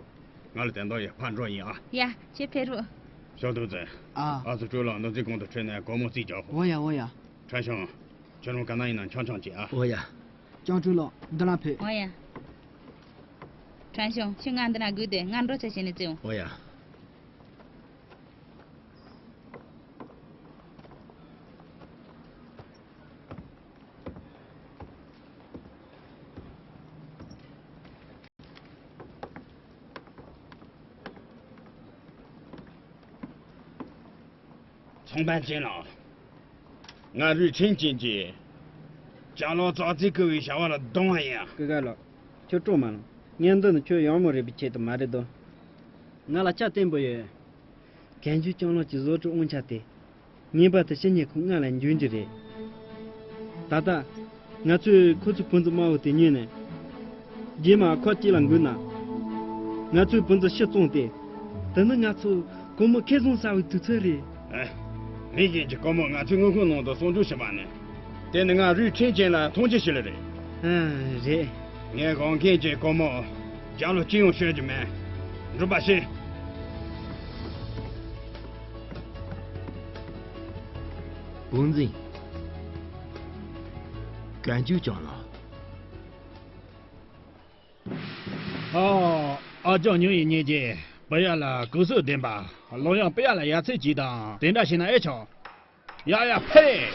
ང་ལ་དོན་དག་ཡོད། ཕར་འགྲོ་ཡིན་ཨ། ཡ། ཁྱེད་ཕེབས་རོགས། ཞོགས་དུས་ཚོད། ཨ། ཨ་ཚོ་སྤྲོ་ལགས་འདུ་འཛི་གུང་དུ་ཁྲིད་ནས་སྒོར་མོ་རྩིས་རྒྱག་ཧོ། འོ་ཡ་འོ་ཡ། ཁྲ་ཤང་། ཁྱོད་རང་ག་ན་ཡིན་ན་འཆམ་འཆམ་བྱེད་ཨ། འོ་ཡ། ལྕམ་སྤྲུལ་ལགས་འདི་ལ་ཕེབས། འོ་ཡ། ཁྲ་ཤང་། ཁྱོད་ང་འདི་ན་སྒུག་སྡོད། ང་འགྲོ་ཆ་བྱས་ནས་བཙལ་འོང་། འོ་ཡ། ཚོང་དཔོན་ཅིན་ལགས། ང་རུས་ཁྲིན་ཅིན་གྱིས་ཅང་ལོ་ཙག་ཙིག་བསྐུར་བའི་བྱ་བ་ལ་གདོང་བ་ཡིན། སྐུ་ངོ་ལགས། ཁྱོད་སྤྲོ་མ་ལངས། ངས་འདི་ནི་ཁྱོད་ཡག་མོ་རེད་པའི་ཆེད་དུ་མ་རེད་དོ། ང་ལ་ཆ་བརྟན་པོ་ཡོད། གན་ཇུ་ཅང་ལོ་གྱི་བཟོ་བཀྲུ་དབང་ཆ་དེ། ངེས་པར་དུ་ཕྱི་ཉིན་ཁོང་ང་ལ་འཇོན་རྒྱུ་རེད། ད་ལྟ། ང་ཚོས་ཁོ་ཚོའི་བུ་འཛིན་དམར་བོ་དེ་ཉོས་ནས། རྗེས་མ་ཁོ་སྐྱིད་ལ་འགུལ་ན། ང་ཚོའི་བུ་འཛིན་ཕྱིར་བཙོངས་ཏེ། དེ་ནི་ང་ཚོ་སྒོར་མོ་ཁེ་བཟང་ཟ་བའི་དུས་ཚོད་རེད། ཨེ། མི་གཞན་གྱི་སྒོར་མོ་ང་ཚོའི་དངུལ་ཁང་ནང་དུ་གསོག་འཇོག་བྱེད་པ་ནི། དེ་ནི་ང་རུས་ཁྲིན་ཅིན་ལ་མཐོང་ཆེན་བྱེད་ལེ་རེད། ཨ། རེད། ངས་དགོངས་མཁན་གྱི་སྒོར་མོ་རྒྱ་ལོ་གཅིག་ཡང་ཤོར་རྒྱུ་མེད། འགྲུབ་པ་བྱེད། བུ་འཛིན། གན་ཇུ་ཅང་ལགས། ཨ། ཨ་ཅག་ཉུང་ཡི་ཉེས་ཀྱི་སྤུ་ཡ་ལ་གུ་སུ་ལྡན་པ། ལོ་ཡང་སྤུ་ཡ་ལ་ཡ་ཚེ་གྱིས་དང་དེ་འདྲ་བྱས་ན་ཨེ་ཆོག་ཡ་ཡ་ཕེ།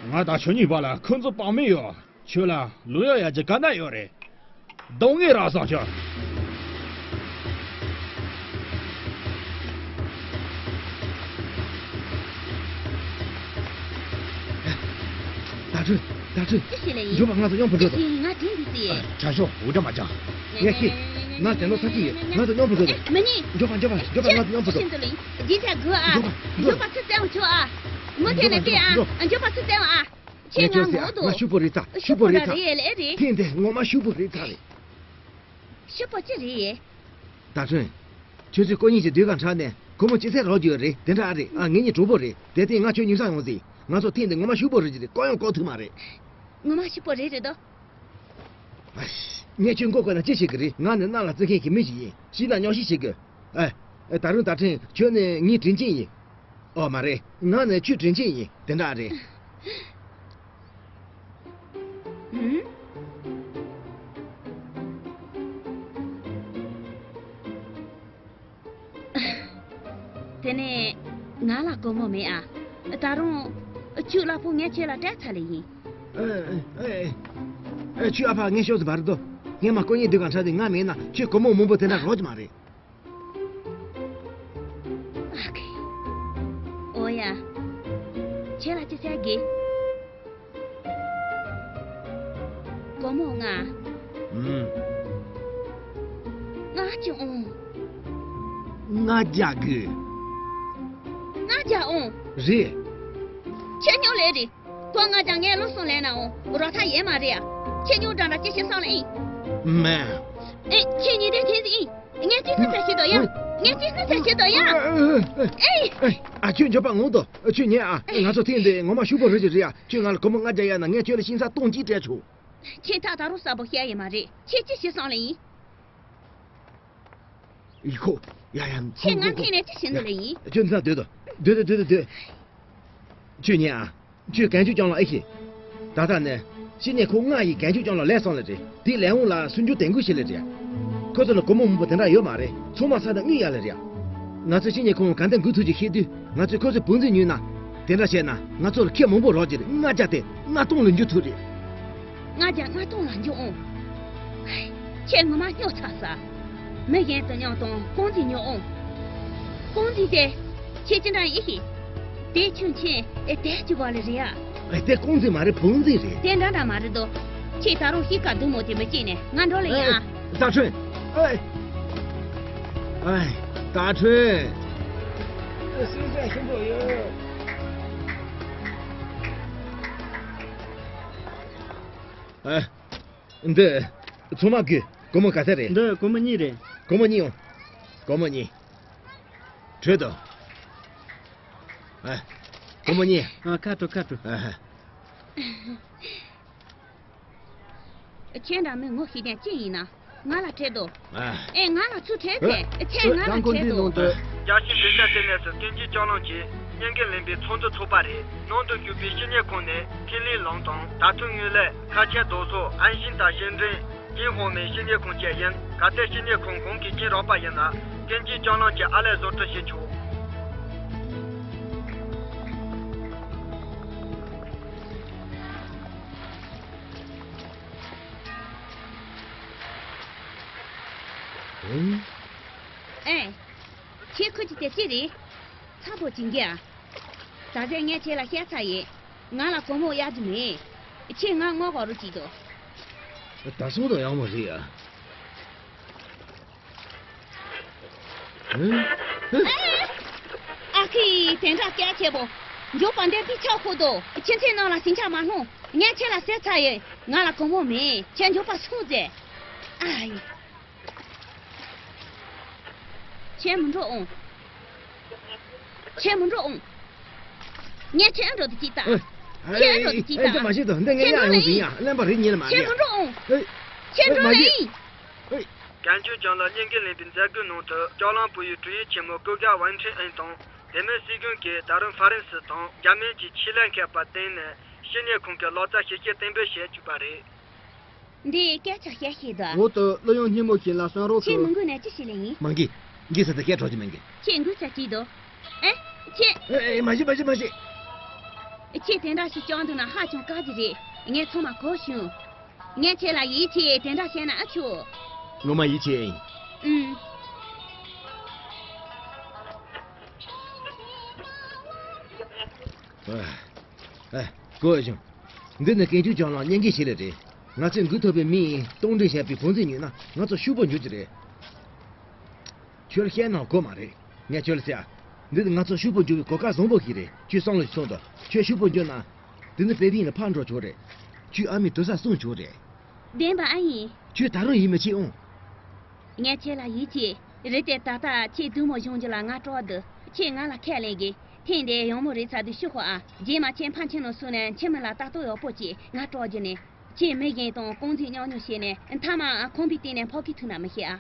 ང་དང་ཁྱོད་གཉིས་བར་ལ་ཁོང་ཚོ་དཔག་མེད་ཡོད། ཁྱོད་ལ་ལོ་ཡང་ཡ་གྱི་ག་ན་ཡོད་རེད། གདོང་ངེས་རག་སོང་ཁྱོད། ད་ཁྲུན། ད་ཁྲུན། ཅི་ཞིག་ལས་ཡིན། མགྱོགས་པ་ང་ཚོ་མཉམ་དུ་འགྲོ་དང་། ཅི་ཞིག་ང་དྲན་འདུག་ཟེར། ཨ། དྲག་ཤོག་འུར་སྒྲ་མ་རྒྱག་ངས་ཤེས། ང་དྲན་ལོ་ཚ་གི་ཡོད། ང་ཚོ་མཉམ་དུ་འགྲོ་དང་། མི་ཉན། མགྱོགས་པ་མགྱོགས་པ་མགྱོགས་པ་ང་ཚོ་མཉམ་དུ་འགྲོ་དང་། ཤིན་ཏུ་ལིང་། རྗེས་ཆ་དགོས་ཨ། མགྱོགས་པ་མགྱོགས་པ། མགྱོགས་པ་ཚུར་བཙལ་བ་ཆོག་ཨ། མུ་མཐུད་ནས་ཕེབས་ཨ། མགྱོགས་པ་མགྱོགས་པ། མགྱོགས་པ་ཚུར་བཙལ་བ་ཨ། ཁྱེད་ང་ངོ་དོ། ང་ཕྱུག་པོ་རེད་ད། ཕྱུག་པོ་རེད་ད། ཕྱུག་པོ་རེད་ལེ་རེད། ཐེངས་འདི་ངོ་མ་ཕྱུག་པོ་རེད་ད་རེད། ཕྱུག་པོ་ཅི་རེད། ད་ཁྲུན། ཁྱོད་ཚོས་ཁོ་གཉིས་ཀྱི་ཟློས་གར་འཁྲབ་ནས་སྒོར་མོ་ཅི་ཚད་རག་རྒྱུ་རེད། དེ་འདྲ་ཨ་རེད་ཨ། ངེད་གཉིས་གྲོགས་པོ་རེད། དེ་སྟེང་ང་ཁྱོད་ཉུང་ས་ཡོང་ཟིན། ང་ཚོ་ཐེངས་འདི་ངོ་མ་ཕྱུག་པོ་རེད་ཀྱི་རེད། བཀག་ཡང་བཀག་ཐུབ་མ་རེད། ངོ་མ་ཕྱུག་པོ་རེད་རེད་དོ། ཨ་ཤི། ངས་ཁྱོད་མགོ་བཀོད་ན་ཅི་བྱེད་ཀྱི་རེད། ང་ནི་གནམ་ལ་བརྩི་མཁན་གྱི་མི་ཞིག་ཡིན། ཤི་ན་ཉོག་བཤད་བྱེད་དགོས། ཨ། ད་རུང་ད་ཁྲུན་ཁྱོད་ནི་ངའི་དྲིན་ཅན་ཡིན། ཨོ་མ་རེད། ང་ནི་ཁྱོད་དྲིན་ཅན་ཡིན། དེ་འདྲ་རེད། ཨུམ། དེ་ནས་ང་ལ་སྒོར་མོ་མེད་ཨ། ད་རུང་ཁྱོད་གླ་ཕོགས་ངས་ཁྱེད་ལ་སྤྲད་ཚར་ལེ་ཡིན། ཨེ་ཨེ་ཨེ། ཁྱོད་ཨ་ཕ་ངས་ཤོག་ཟིན་པ་རེད་དོ། ངས་མ་ཁོ་གཉིས་སྡོད་ག་འཁྲབ་དེ་ང་མེད་ན་ཁྱོད་སྒོར་མོ་མང་པོ་དེ་འདྲ་རག་གི་མ་རེད། ཨ་ཁེ། ཨོ་ཡ། ཁྱེད་ལ་ཅི་བྱ་དགོས། སྒོར་མོ་ལྔ། ཨུམ། ལྔ་ཅིག་འོང་། ལྔ་བརྒྱ་དགོས། ལྔ་བརྒྱ་འོང་། རེད། ཁྱེད་ཉོ་ལེ་རེད། ཁོ་ལྔ་བརྒྱ་ངས་ལོ་གསུམ་ལེན་ན་འོང་། རོགས་ཐབས་ཡོད་མ་རེད་ཨ། ཁྱེད་ཉོ་འདྲ་འདྲ་ཅི་བྱེད་བསམ་ལེ་ཨིན། མེ། ཨེ་ཁྱེད་ཉིན་དེ་ཁྱེད་ཟིག་ཨིན། ངས་ཅི་ཟེར་བྱེད་དོ་ཡ། ངས་ཅི་ཟེར་བྱེད་དོ་ཡ། ཨེ། ཨ། ཁྱོད་འགྱོད་པ་ངོ་དོ། ཁྱོད་ཉན་ཨ། ང་ཚོ་ཐེངས་འདི་ངོ་མ་ཕྱུག་པོ་རེད་ཀྱི་རེད་ཡ། ཁྱོད་ང་ལ་སྒོར་མོ་ལྔ་བརྒྱ་གཡར་ན་ངས་ཁྱོད་ལ་ཤིང་ཚ་སྟོང་གཅིག་སྤྲད་ཆོག་ཁྱེད་ད་ད་རུང་གསལ་པོ་བཤད་ཡོད་མ་རེད། ཁྱེད་ཅི་ཞིག་བསམ་ལེ་ཡིན། ཡི་ཁོ། ཡ་ཡ། ཁྱེད་ང་ཐེངས་ནས་ཅི་བྱེད་འདོད་ལེ་ཡིན། ཁྱོད་འདི་ན་སྡོད་དོ། སྡོད་དོ། སྡོད་དོ། སྡོད། ཁྱོད་ཉན་ཨ། ཁྱོད་གན་ཆུ་ལྕང་ལ་ཨེ་ཤེས། ད་ལྟ་ནས་སྤྱི་ནས་ཁོ་ང་ཡི་གན་ཆུ་ལྕང་ལ་ལས་སོང་ལེ་རེད། དེའི་ལས་འོང་ལ་སུན་ཇུ་དེང་གུ་ཤེས་ལེ་རེད། ཁོ་ཚོ་ལ་སྒོར་མོ་མང་པོ་དེ་འདྲ་ཡོད་མ་རེད། ཚང་མ་ས་དང་དངུལ་ཡ་ལེ་རེད། ང་ཚོ་སྤྱི་ནས་ཁོང་གན་དང་གུ་ཐུག་ཅིག་ཤེས་དུས་ང་ཚོས་ཁོ་ཚོའི་བུ་འཛིན་ཉོས་ན། དེ་འདྲ་བྱས་ན་ང་ཚོ་ལ་ཁེ་མང་པོ་རག་གི་རེད། ལྔ་བརྒྱ་དེ་ལྔ་སྟོང་ལ་འགྱུར་ཐུབ་རེད། ལྔ་བརྒྱ་ལྔ་སྟོང་ལ་འགྱུར་འོང་། ཁྱེད་ངོ་མ་སྨྱོ་ཚར་ས། མི་གཞན་དང་མཉམ་དུ་ཀོང་ཙི་ཉོ་འོང་། ཀོང་ཙི་དེ། ཁྱེད་ཅི་འདྲ་ཡིན་ཤེས། དེ་ཁྱོད་ཆེན་ཨེ་དེ་ཅི་བ་ལེ་རེད་ཨ། ཨེ་དེ་ཀོང་ཙི་མ་རེད། བུ་འཛིན་རེད། དེ་འདྲ་འདྲ་མ་རེད་དོ། ཁྱེད་ད་རུང་ཤི་ཀ་བདུད་མོ་དེ་མི་སྐྱེས་ནས་ང་འགྲོ་ལེ་ཡིན་ཨ། ཨེ། ད་ཁྲོན། ཨེ། ཨེ། ད་ཁྲོན། ཨེ། སེམས་ཅན་ཞིམ་པོ་ཡོད། ཨེ། འདི། ཚང་མ་དགོས། སྒོར་མོ་ག་ཚད་རེད། འདི་སྒོར་མོ་གཉིས་རེད། སྒོར་མོ་གཉིས་ཡོང་། སྒོར་མོ་གཉིས། བྲོས་དོ། ཨ། སྒོར་མོ་གཉིས། ཨ། ཁ་དྲོ་ཁ་དྲོ། ཨ་ཧ། ཁྱེད་འདྲ་མི་ངོ་ཤེས་མཁན་ཅི་ཡིན་ན། ང་ལ་སྤྲད་དོ། ཨ། ཨེ། ང་ལ་ཚུར་སྤྲད་ཟེར། ཨེ། ཁྱེད་ང་ལ་སྤྲད་དོ། རྒྱལ་སྤྱིའི་བདུན་ཕྲག་ལྟེ་གནས་སུ་ཀན་ཅི་ལྕང་གླིང་གི་སྙན་འགེལ་ལེན་པའི་ཚོགས་འདུ་ཚོགས་པ་རེད། ནང་དུ་བཞུགས་པའི་སྤྱི་ཉེ་ཁང་ནས་ཁས་ལེན་ལམ་དང་ད་ཐེངས་ངོས་ལས་ཁ་ཆེ་རྡོ་སོགས་ཨན་ཤིན་དང་ཤེན་ཀྲིན། ཅིན་ཧོ་མིན་སྤྱི་ཉེ་ཁང་བཅས་ཡིན། གལ་ཏེ་སྤྱི་ཉེ་ཁང་གང་གིས་སྐྱིན་རག་པ་ཡིན་ན། ཀན་ཅི་ལྕང་གླིང་གི་ཨར་ལས་བཟོ་སྐྲུན་བྱེད་ཆོག་ཨེ། ཁྱེད་ཁུ་ཅི་དེ་ཅི་རེད། ཚ་པོ་ཅིག་འགྱེ་ཨ། ད་ཟས་ངས་ཁྱེད་ལ་བཤད་ཚར་ཡིན། ང་ལ་སྒོར་མོ་གཡར་རྒྱུ་མེད། ཁྱེད་ང་དངུལ་དགོས་རུ་ཅིག་འདུག་ད་སོང་དང་ཡག་མོ་རེད་ཨ། ཨ་ཁི། དེ་འདྲ་སྐད་ཆེ་པོ། མགྱོགས་པ་འདེབས་པའི་ཆག་ཁོ་དོ། ཁྱེད་ཚོའི་ནང་ལ་ཟིང་ཆ་མ་སློང་། ངས་ཁྱེད་ལ་ཟས་ཚར་ཡིན། ང་ལ་སྒོར་མོ་མེད། ཁྱེད་མགྱོགས་པ་སོང་ཟེར། ཨ་ཡི། ཁྱེད་མི་འགྲོ་འོང་། ཁྱེད་མི་འགྲོ་འོང་། ངས་ཁྱེད་འགྲོ་དུ་ཅིག་ལྟ། ཨེ། ཁྱེད་འགྲོ་དུ་ཅིག་ཨེ། ལྟ། འདི་མ་བྱེད་དོ། འདི་ངས་ཁྱེད་ཡང་འགྲོ་ཡོང་དུ་ཡིན་ཡ། གླེན་པ་རེད་ཉིད་ལ་མ་ཁྱེད་རེད། མི་འགྲོ་འོང་། ཨེ། ཁྱེད་འགྲོ་ལེ་ཡིན། ཨེ། ཀན་ཅི་ལྕང་གླིང་སྙན་འགེལ་ལེན་པའི་མཛད་སྒོའི་ནང་དུ་ལྕང་གླིང་བོད་ཡིག་དྲུང་ཡིག་ཆེན་མོ་ཀུའུ་ག་ཝན་ཁྲིན་ཨིན་དང་། དེ་མིན་སྲིད་གཞུང་གིས་ད་རུང་ཧྥ་རན་སི་དང་འཇར་མན་གྱི་ཆེད་ལས་མཁས་པ་བཏོན་ནས་སྤྱི་ཉེ་ཁང་གི་ལག་རྩལ་ཞིབ་དཔྱད་གཏན་འབེབས་བྱས་བཅུག་པ་རེད། འདི་སྐད་ཆ་བཤད་ཤེས་དོ། འོ་ད་གླུ་དབྱངས་སྙན་མོ་ཞིག་ལ་གསན་རོགས་ཁྱེད་གྱིས། མི་འགུལ་ནས་ཅི་ཞིག་ལས་ཡིན། མ་འགི། འགི་ཟེར་ཏེ་སྐད་གྲགས་ཀྱི་མ་འགི། ཁྱེད་འགུལ་ས་ཅི་དོ། ཨེ། ཁྱེད། ཨེ། ཨེ། མ་བྱེད་མ་བྱེད་མ་བྱེད། ཁྱེད་དེ་འདྲ་ཞིག་བྱུང་འདུག་ན་ཧ་ཅང་དཀའ་གི་རེད། ངས་ཚང་མ་གོ་བྱུང་། ངས་ཁྱེད་ལ་ཡིད་ཆེས་དེ་འདྲ་བྱས་ན་ཨ་ཆོག་ངོ་མ་ཡིད་ཆེས་ཨིན། ཨུམ། ཨ། ཨ། གོ་བྱུང་། འདི་ནི་ཀན་ཅི་ལྕང་གླིང་སྙན་འགེལ་ཞིག་ལས་རེད། ང་ཚོས་འགུལ་ཐུབ་པའི་མི་གཏོང་སྒྲིག་བྱས་པའི་བུ་འཛིན་ཉོས་ན་ང་ཚོ་ཕྱུག་པོ་འགྱུར་གྱི་རེད། ཁྱོད་བཤད་ན་གོ་མ་རེད། ངས་ཁྱོད་ལ་ཟེར་ཨ། འདི་ནི་ང་ཚོ་ཕྱུག་པོ་འགྱུར་བའི་གོ་སྐབས་བཟང་པོ་ཞིག་རེད། ཁྱོད་བསམ་བློ་ཞིག་ཐོངས་དང་། ཁྱོད་ཕྱུག་པོ་འགྱུར་ན། འདི་ནི་པེ་ཏིང་ལ་ཕར་འགྲོ་ཆོག་རེད། ཁྱོད་ཨ་མའི་དུར་ས་སྲུང་ཆོག་རེད། བདེན་པ་ཨ་ཡིན། ཁྱོད་ད་རུང་ཡིད་མི་ཆེས་འོང་། ངས་ཁྱེད་ལ་ཡིད་ཆེས། རེད་དེ་ད་ལྟ་ཁྱེད་བདུད་མོ་གཞུང་རྒྱུ་ལ་ང་སྐྲག་འདུག་ཁྱེད་ང་ལ་ཁས་ལེན་དགོས། ཐེངས་འདི་ཡག་མོ་རེད་ཚར་དུས་ཤི་ཤོག་ཨ། རྗེས་མ་ཁྱེད་ཕ་ཁྱིམ་ནང་སོང་ནས་ཁྱིམ་མི་ལ་ལྟ་རྟོག་ཡག་པོ་བྱེད། ང་སྐྲག་རྒྱུ་ནས། ཁྱེད་མི་གཞན་དང་རྐང་འཛིན་མཉམ་མྱོང་བྱས་ནས་མཐའ་མ་ཁང་པའི་སྟེང་ནས་འཕགས་ཀི་ཐུག་ན་མི་ཤེས་ཨ།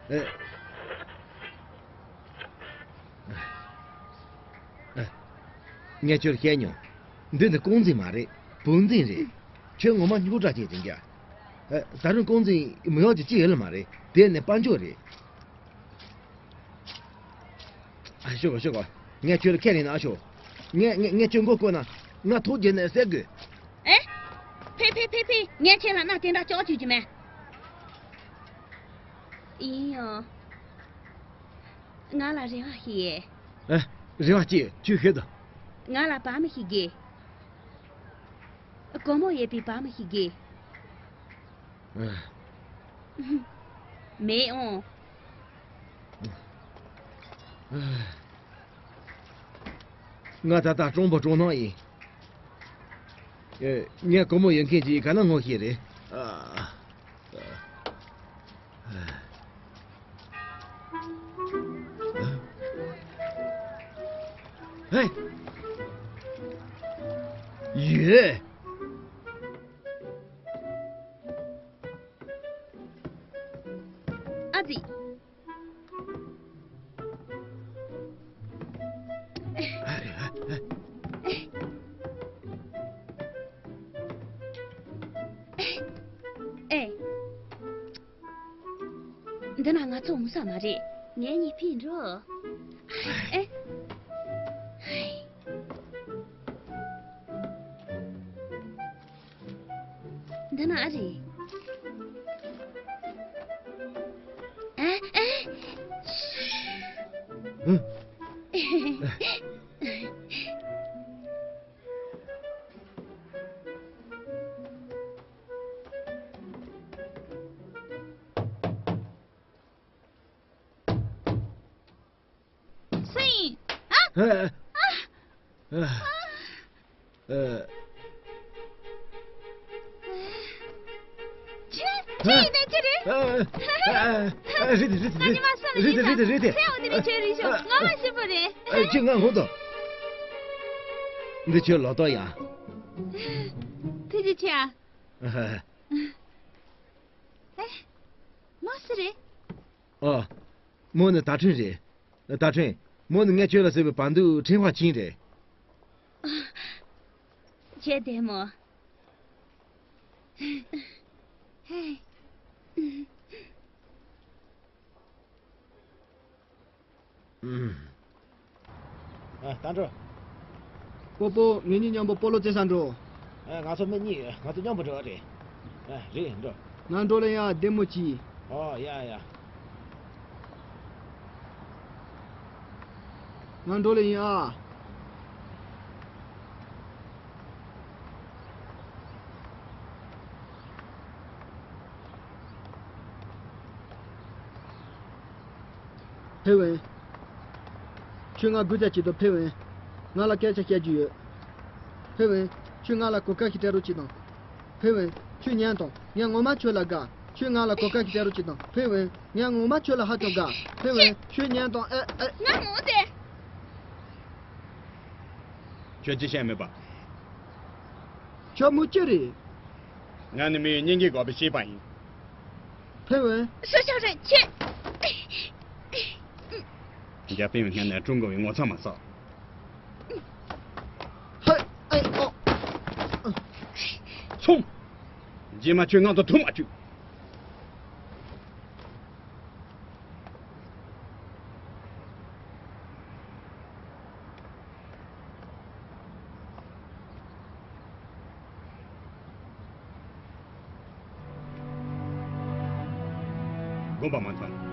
ཨེ། ཨེ། ངས་ཁྱོད་བཤད་མྱོང་། འདི་ནི་རྐང་འཛིན་མ་རེད། བུ་འཛིན་རེད། ཁྱོད་ངོ་མ་རྙོག་དྲ་ཅན་ཅིག་འདུག་ཨ། ད་རུང་རྐང་འཛིན་མི་ཡག་ཅིག་ཅི་ཡོད་ལ་མ་རེད། དེ་ནི་དཔལ་འབྱོར་རེད། ཨ། ཤོག་གོ། ཤོག་གོ། ངས་ཁྱོད་ལ་ཁས་ལེན་ན་ཨ་ཤོག་ངས་ངས་ངས་ཁྱོད་མགོ་བསྐོར་ན་ང་ཐུགས་དགྱེས་ནས་བསད་དགོས། ཨེ། ཕེ་ཕེ་ཕེ་ཕེ། ངས་ཁྱེད་ལ་གནའ་དེ་འདྲ་ཅོག་བཅུག་རྒྱུ་མེད། ཡིན་ཡང་། ང་ལ་རེ་བ་ཞིག་ཡོད། ཨེ། རེ་བ་ཅི། ཁྱོད་ཤོད་དང་། ང་ལ་བུ་མོ་ཞིག་དགོས། སྒོར་མོ་ཡོད་པའི་བུ་མོ་ཞིག་དགོས། ཨེ། མེད་འོང་། ང་ད་ལྟ་གྲོང་པ་གྲོང་ནང་ཡིན། ཨེ། ངས་སྒོར་མོ་ཡོད་མཁན་ཅིག་ག་ན་ངོ་ཤེས་རེད། ཨ། ཨ། ཧེ། ཡོད། ཨ་ཙི། ཨེ། འདི་ན་ང་ཚོ་འོང་ས་མ་རེད། ངེད་གཉིས་ཕྱིན་འགྲོ། ཨེ། འདི་ན་ཨ་རེད། ཨ། ཨ། ཨ། སུ་ཡིན། ཨ། ཨ། ཨ། ཨ། ཨ། ཁྱེད། ཁྱེད་ཡིན་ནའི་ཅི་རེད། ཨ། ཨ། ཨ། རེད་དེ། རེད་དེ། ང་ཉི་མ་བསམ་ལ་རེད་དེ། ཡིན་རེད་དེ། རེད་དེ། ཁྱེད་འོ་དེ་རིང་ཁྱོད་རིང་ཤོག་ང་མ་ཤི་པོ་རེད། ཨ། ཁྱེད་ང་ངོ་དང་། འདི་ཁྱོད་ལོ་ཏོག་ཡ། ཐུགས་རྗེ་ཆེ་ཨ། ཨ། ཨེ། མོ་སུ་རེད། ཨ། མོ་ནི་ད་ཕྲན་རེད། ད་ཕྲན། མོ་ནི་ངས་ཁྱོད་ལ་བཟོས་པའི་བར་འདུག་ཕྲེང་བ་ཅན་རེད། ཁྱེད་བདེ་མོ། ཧེ། ཨ། ད་འགྲོ། སྤོ་སྤོ། ངེད་གཉིས་མཉམ་པོ་སྤོ་ལོ་རྩེ་ས་འགྲོ། ཨ། ང་ཚོ་མི་གཉིས་ཡོད། ང་ཚོ་མཉམ་པོ་འགྲོ་བ་རེད། ཨ། རེད། འགྲོ། ང་འགྲོ་ལེ་ཡ། བདེ་མོ་གྱིས། ཨོ་ཡ་ཡ། ང་འགྲོ་ལེ་ཡིན་ཨ། ཕེ་ཝན། ཁྱོད་ང་སྒུག་བྱ་བྱེད་དོ། ཕེ་ཝན། ང་ལ་སྐད་ཆ་བཤད་རྒྱུ་ཡོད། ཕེ་ཝན། ཁྱོད་ང་ལ་གོ་སྐབས་ཤིག་སྤྲད་རོགས་བྱེད་དང་། ཕེ་ཝན། ཁྱོད་ཉན་དང་། ངས་ངོ་མ་ཁྱོད་ལ་དགའ། ཁྱོད་ང་ལ་གོ་སྐབས་ཤིག་སྤྲད་རོགས་བྱེད་དང་། ཕེ་ཝན། ངས་ངོ་མ་ཁྱོད་ལ་ཧ་ཅང་དགའ། ཕེ་ཝན། ཁྱོད་ཉན་དང་། ཨེ། ཨེ། ང་མོ་དེ། ཁྱོད་ཅི་བཤད་མེད་པ། ཁྱོད་མོ་ཅི་རེད། ང་ནི་མི་ཡི་སྙིང་གི་དགོས་པ་ཤེས་པ་ཡིན། ཕེ་ཝན། སུ་ཞིག་རེད་ཁྱེད། རྒྱ་ཕེ་ཝན་སྔ་ནས་ཀྲུང་གོ་བའི་ངོ་ཚ་མ་ཟ། ཧེ། ཨེ། ཨོ། ཚོང་། རྗེས་མ་ཁྱོད་ང་ཚོ་ཐུག་མ་བཅུག། དགོངས་པ་མ་ཚོམས།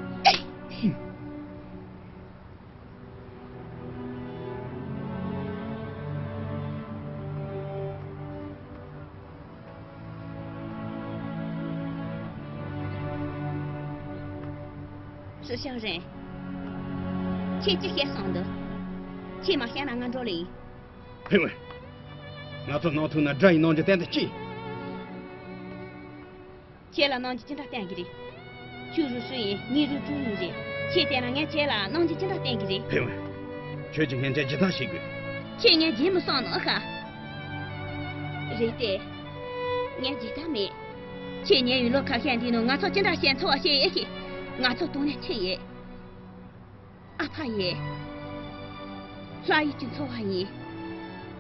སུ་ཞིག་རེད། ཁྱེད་ཅི་བཤད་སོང་འདུག་ཁྱེད་མ་བཤད་ན་ང་འགྲོ་ལེ་ཡིན། ཕེ་ཝན། ང་ཚོ་ནང་ཐུག་ན་དགྲ་ཡི་གནོང་རྒྱུ་གཏན་དུ་ཅི། ཁྱེད་ལ་གནོང་རྒྱུ་ཅི་འདྲ་བསྟན་གི་རེད། ཁྱོད་རུ་སུ་ཡིན། ངའི་རུ་ཀྲུང་ཡིན་རེད། ཁྱེད་བལྟས་ན་ངས་ཁྱེད་ལ་གནོང་རྒྱུ་ཅི་འདྲ་བསྟན་གི་རེད། ཕེ་ཝན། ཁྱོད་ཀྱི་སྙན་ཆ་ཇི་ལྟར་ཤེས་དགོས། ཁྱེད་ངས་བརྗེད་མི་སོང་ནོ་ཧ། རེད་དེ། ངས་བརྗེད་ཐབས་མེད། ཁྱེད་ཉེ་བའི་ལོ་ཁ་ཤས་འདི་ནང་ང་ཚོ་ཅི་འདྲ་ཞིག་འཚོ་བ་སྐྱེལ་ཡོད་ཤེས། ང་ཚོ་དུང་ནས་ཕྱིན་ཡོད། ཨ་ཕ་ཡིས། ལྷ་ཡུལ་གྱི་འཚོ་བ་ཡིན།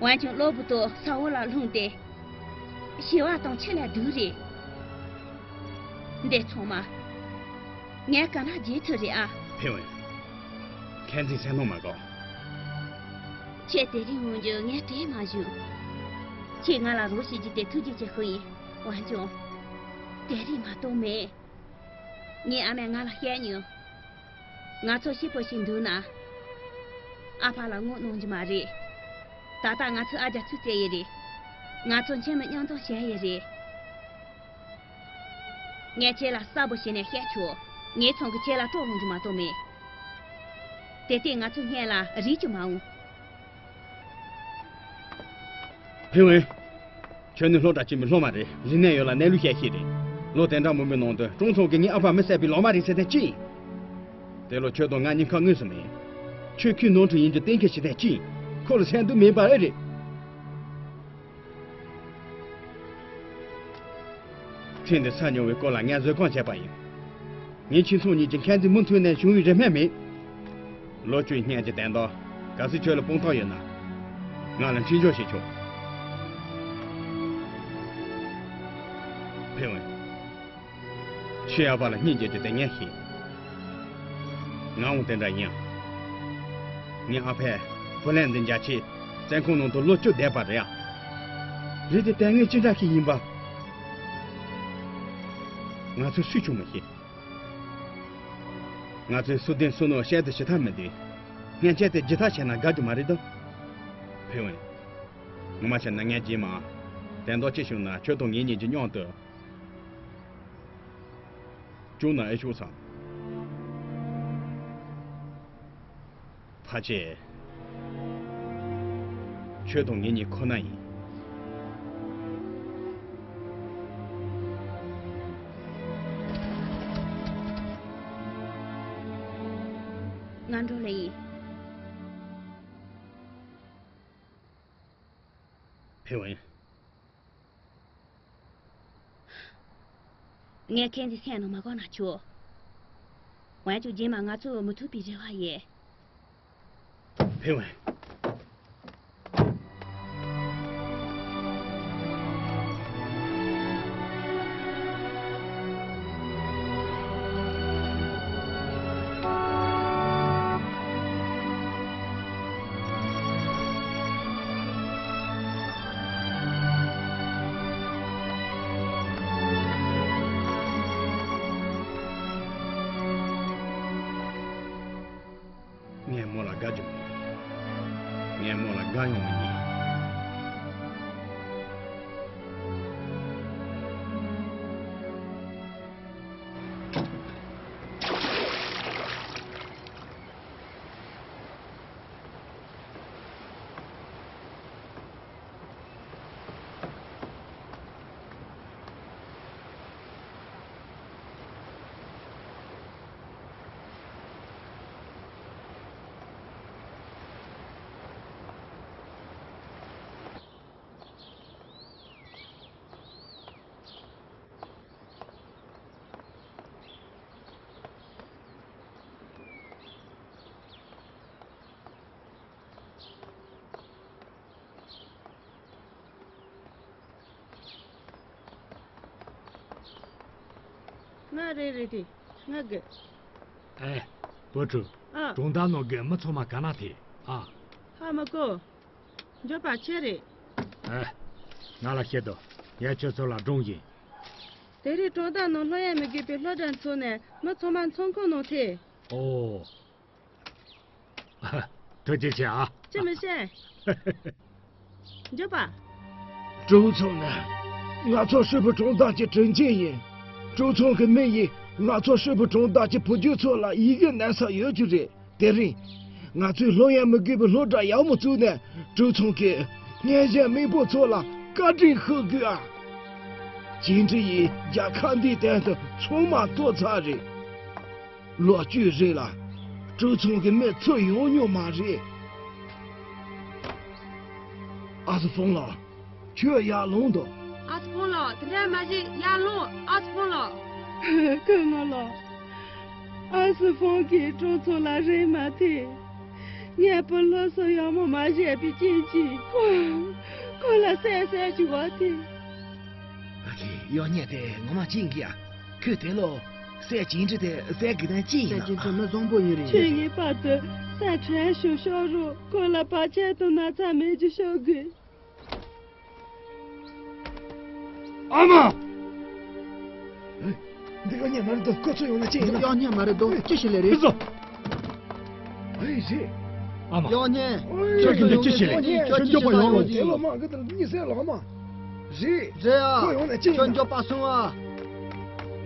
འོན་ཀྱང་གློ་བུར་དུ་ས་འོག་ལ་ལྷུང་སྟེ། ཞི་བ་དང་འཆི་ལས་སྡུག་རེད། འདི་ཚང་མ། ངས་ག་ན་བརྗེད་ཐུབ་རེད་ཨ། ཕེ་ཝན། ཁྱེད་འཛིན་སེམས་ནང་མ་དགོས། ཁྱེད་དེ་རིང་འོང་རྒྱུ་ངས་དྲན་མ་བྱུང་། ཁྱེད་ང་ལ་རོགས་བྱེད་རྒྱུ་དེ་ཐུགས་རྗེ་ཆེ་ཞུ་ཡིན། འོན་ཀྱང་། དེ་རིང་མ་གཏོགས་མེད། ངའི་ཨ་མས་ང་ལ་བཤད་མྱོང་། ང་ཚོ་སྐྱིད་པོ་ཞིག་འདུག་ན། ཨ་ཕ་ལ་དངུལ་གནང་རྒྱུ་མ་རེད། ད་ལྟ་ང་ཚོའི་ཨ་རྒྱ་ཚུར་བཙལ་ཡི་རེད། ང་ཚོ་ཁྱིམ་མི་མཉམ་འཛོམས་བྱས་ཡི་རེད། ངས་ཁྱེད་ལ་གསལ་པོ་བྱས་ནས་བཤད་ཆོག་ངའི་ཚང་གིས་ཁྱེད་ལ་སྤྲོ་འོང་རྒྱུ་མ་གཏོགས་མེད། དེ་ལྟས་ང་ཚོའི་སྔོན་ལ་རིག་རྒྱུ་མ་འོང་། ཕིན་ཝེ། ཁྱོད་ནི་སློབ་གྲྭ་སྐྱེལ་མི་སློབ་མ་རེད། རིག་གནས་ཡོད་ལ་གནས་ལུགས་ཤེས་ཤེས་རེད། ལོ་དེ་འདྲ་མང་པོའི་ནང་དུ་ཀྲུང་ཚང་གིས་ངའི་ཨ་ཕ་མི་བསད་པའི་ལོག་སྨྲ་རེད་ཟེར་དོན་ཅི་ཡིན། དེ་ལོ་ཁྱོད་དང་ང་གཉིས་ཁ་དངོས་སུ་མེད། ཁྱོད་ཁོའི་ནོར་འཁྲུལ་ཡིན་རྒྱུ་གཏན་འཁེལ་བྱེད་དོན་ཅི་ཡིན། ཁོ་ལ་སེམས་སྡུག་མེད་པ་ཨེ་རེད། ཚེ་འདི་ཚར་མྱོང་བའི་སྐོར་ལ་ངས་བཟོད་སྒོམ་བྱས་པ་ཡིན། ངས་ཁྱེད་ཚོ་གཉིས་ཀྱི་འཁོན་འཛིན་མུ་མཐུད་ནས་བྱུང་བའི་རིན་ཕན་མེད། ལོ་བཅུའི་སྔོན་གྱི་དོན་དག་གལ་སྲིད་ཁྱོད་ལ་དཔང་རྟགས་ཡོད་ན། ང་ལ་འཕྲིན་བརྗོད་བྱེད་ཆོག་ཕེ་ཝན། ཁྱོད་ཨ་ཕ་ལ་སྙིང་རྗེ་རྒྱུ་དེ་ངས་ཤེས། ང་འོང་དེ་འདྲ་ཡིན་ཡང་། ངའི་ཨ་ཕས་ཧྥུ་ལན་འདི་འཇལ་ཆེད་བཙོན་ཁང་ནང་དུ་ལོ་བཅུ་བསྡད་པ་རེད་ཨ། རེད་དེ་དོན་དངོས་ཅི་འདྲ་ཞིག་ཡིན་པ། ང་ཚོས་སུས་ཀྱང་མི་ཤེས། ང་ཚོས་སུ་བདེན་སུ་གནོད་བཤད་དུ་ཞུ་ཐབས་མི་འདུག་སྔན་ཆད་དེ་ཇི་ལྟར་བྱས་ན་དགའ་རྒྱུ་མ་རེད་དམ། ཕེ་ཝན། ངོ་མ་བཤད་ན་ངས་རྗེས་མ། དོན་དག་ཅི་བྱུང་ན་ཁྱོད་དང་ངེད་གཉིས་ཀྱི་མཉམ་དུ། བྱུང་ན་ཨེ་ཤོག་བསམ། ཕལ་ཆེར། ཁྱོད་དང་ངེད་གཉིས་ཁོ་ན་ཡིན། ང་འགྲོ་ལེ་ཡིན། ཕེ་ཝན། ངས་ཁྱེད་ཚོའི་སེམས་ནང་མ་དགོངས་ན་ཆོག་འོན་ཀྱང་རྗེས་མ་ང་ཚོ་མི་ཐུག་པའི་རེ་བ་ཡོད། ཕེ་ཝན། ངས་མོ་ལ་དགའ་རྒྱུ་མི་འདུག་ངས་མོ་ལ་དགའ་ཡང་མི་ཉན། ང་རེད་རེད་དེ། ང་དགོས། ཨེ། བུ་ཕྲུག་ཨ། གྲོང་རྡལ་ནང་གི་མི་ཚང་མ་ག་ན་ཐེ། ཨ། ཧ་མ་གོ། མགྱོགས་པ་ཁྱེད་རེད། ཨེ། ང་ལ་བཤད་དོ། ཡ་ཁྱོད་ཚོ་ལ་སྒྲུང་ཡིན། དེ་རིང་གྲོང་རྡལ་ནང་སློབ་ཡོན་མི་དགོས་པའི་སློབ་གྲྭ་འཚོགས་ནས་མི་ཚང་མ་ཚོང་ཁང་ནང་ཐེ། ཨོ། ཐུགས་རྗེ་ཆེ་ཨ། ཅི་མི་ཤེས། མགྱོགས་པ། ཀྲུའུ་ཚང་ནི་ང་ཚོ་ཧྲིལ་པོ་གྲོང་རྡལ་གྱི་དྲིན་ཅན་ཡིན། ཀྲུའུ་ཚང་གི་མི་ཡིས་ང་ཚོ་ཧྲིལ་པོ་གྲོང་རྡལ་གྱི་བུ་རྒྱུད་ཚོ་ལ་ཡི་གེ་གནང་ས་ཡོད་རྒྱུ་རེད། དེ་རིང་ང་ཚོས་སློབ་ཡོན་མི་དགོས་པའི་སློབ་གྲྭ་ཡག་མོ་བཙུགས་ནས་ཀྲུའུ་ཚང་གི་སྔན་གཞན་མེད་པོ་ཚོ་ལ་བཀའ་དྲིན་ཤོད་དགོས་ཨ། ཅིན་ཀྲི་ཡིས་རྒྱལ་ཁབ་འདིའི་དོན་དུ་ཚང་མ་གཏོར་ཚར་རེད། ལོ་བཅུའི་རིང་ལ་ཀྲུའུ་ཚང་གི་མི་ཚུར་ཡོང་མྱོང་མ་རེད། ཨ་སི་ཧྥང་ལགས། ཁྱོད་ཡར་ལོངས་དང་། ཨ་སི་ཧྥང་ལགས། དེ་འདྲ་མ་བྱེད། ཡར་ལོངས། ཨ་སི་ཧྥང་ལགས། ཁོ་མོ་ལགས། ཨ་སི་ཧྥང་གིས་ཀྲུའུ་ཚང་ལ་རེམ་མ་ཐེངས། ངའི་བུ་སློབ་གསོ་ཡག་མོ་མ་བྱས་པའི་རྐྱེན་གྱིས། ཁོ་ཁོ་ལ་བསད་བསད་བཅུག་པ་དེ། ཨ་ཙི། གཡོག་བརྙན་དེ་ངོ་མ་ཅིག་གི་ཡ། ཁོས་དེ་ལོ། སྲས་ཅིན་ཀྲི་དེ་བསད་དགོས་དོན་ཅི་ཡིན་ན། སྲས་ཅིན་ཀྲི་མི་བཟང་པོ་ཡིན་རེད། ཁྱོད་ངེས་པར་དུ་སྲས་ཁྲེན་ཞུ་ཤོག་རོགས། ཁོ་ལ་བར་ཆད་དང་ན་ཚ་མེད་རྒྱུ་ཤོག་དགོས། ཨ་མ། འདི་གཡོག་བརྙན་མ་རེད་དོ། ཁོ་ཚོ་ཡོང་ན་ཅི་ཡིན་ན། འདི་གཡོག་བརྙན་མ་རེད་དོ། ཅི་ཞིག་ལས་རེད། ཨེ་ཟོ། ཨེ་ཟེ། ཨ་མ། གཡོག་བརྙན། ཁྱོད་ཀྱིས་འདི་ཅི་ཞིག་ལས། ཁྱོད་མགྱོགས་པ་ཡོང་རོགས། དེ་ལོ་མ་གི་དང་གཉིད་སད་ལོག་མ། རེད། རེད་ཨ། ཁོ་ཡོང་ན་ཅི་ཡིན་ན། ཁྱོད་མགྱོགས་པ་སོང་ཨ།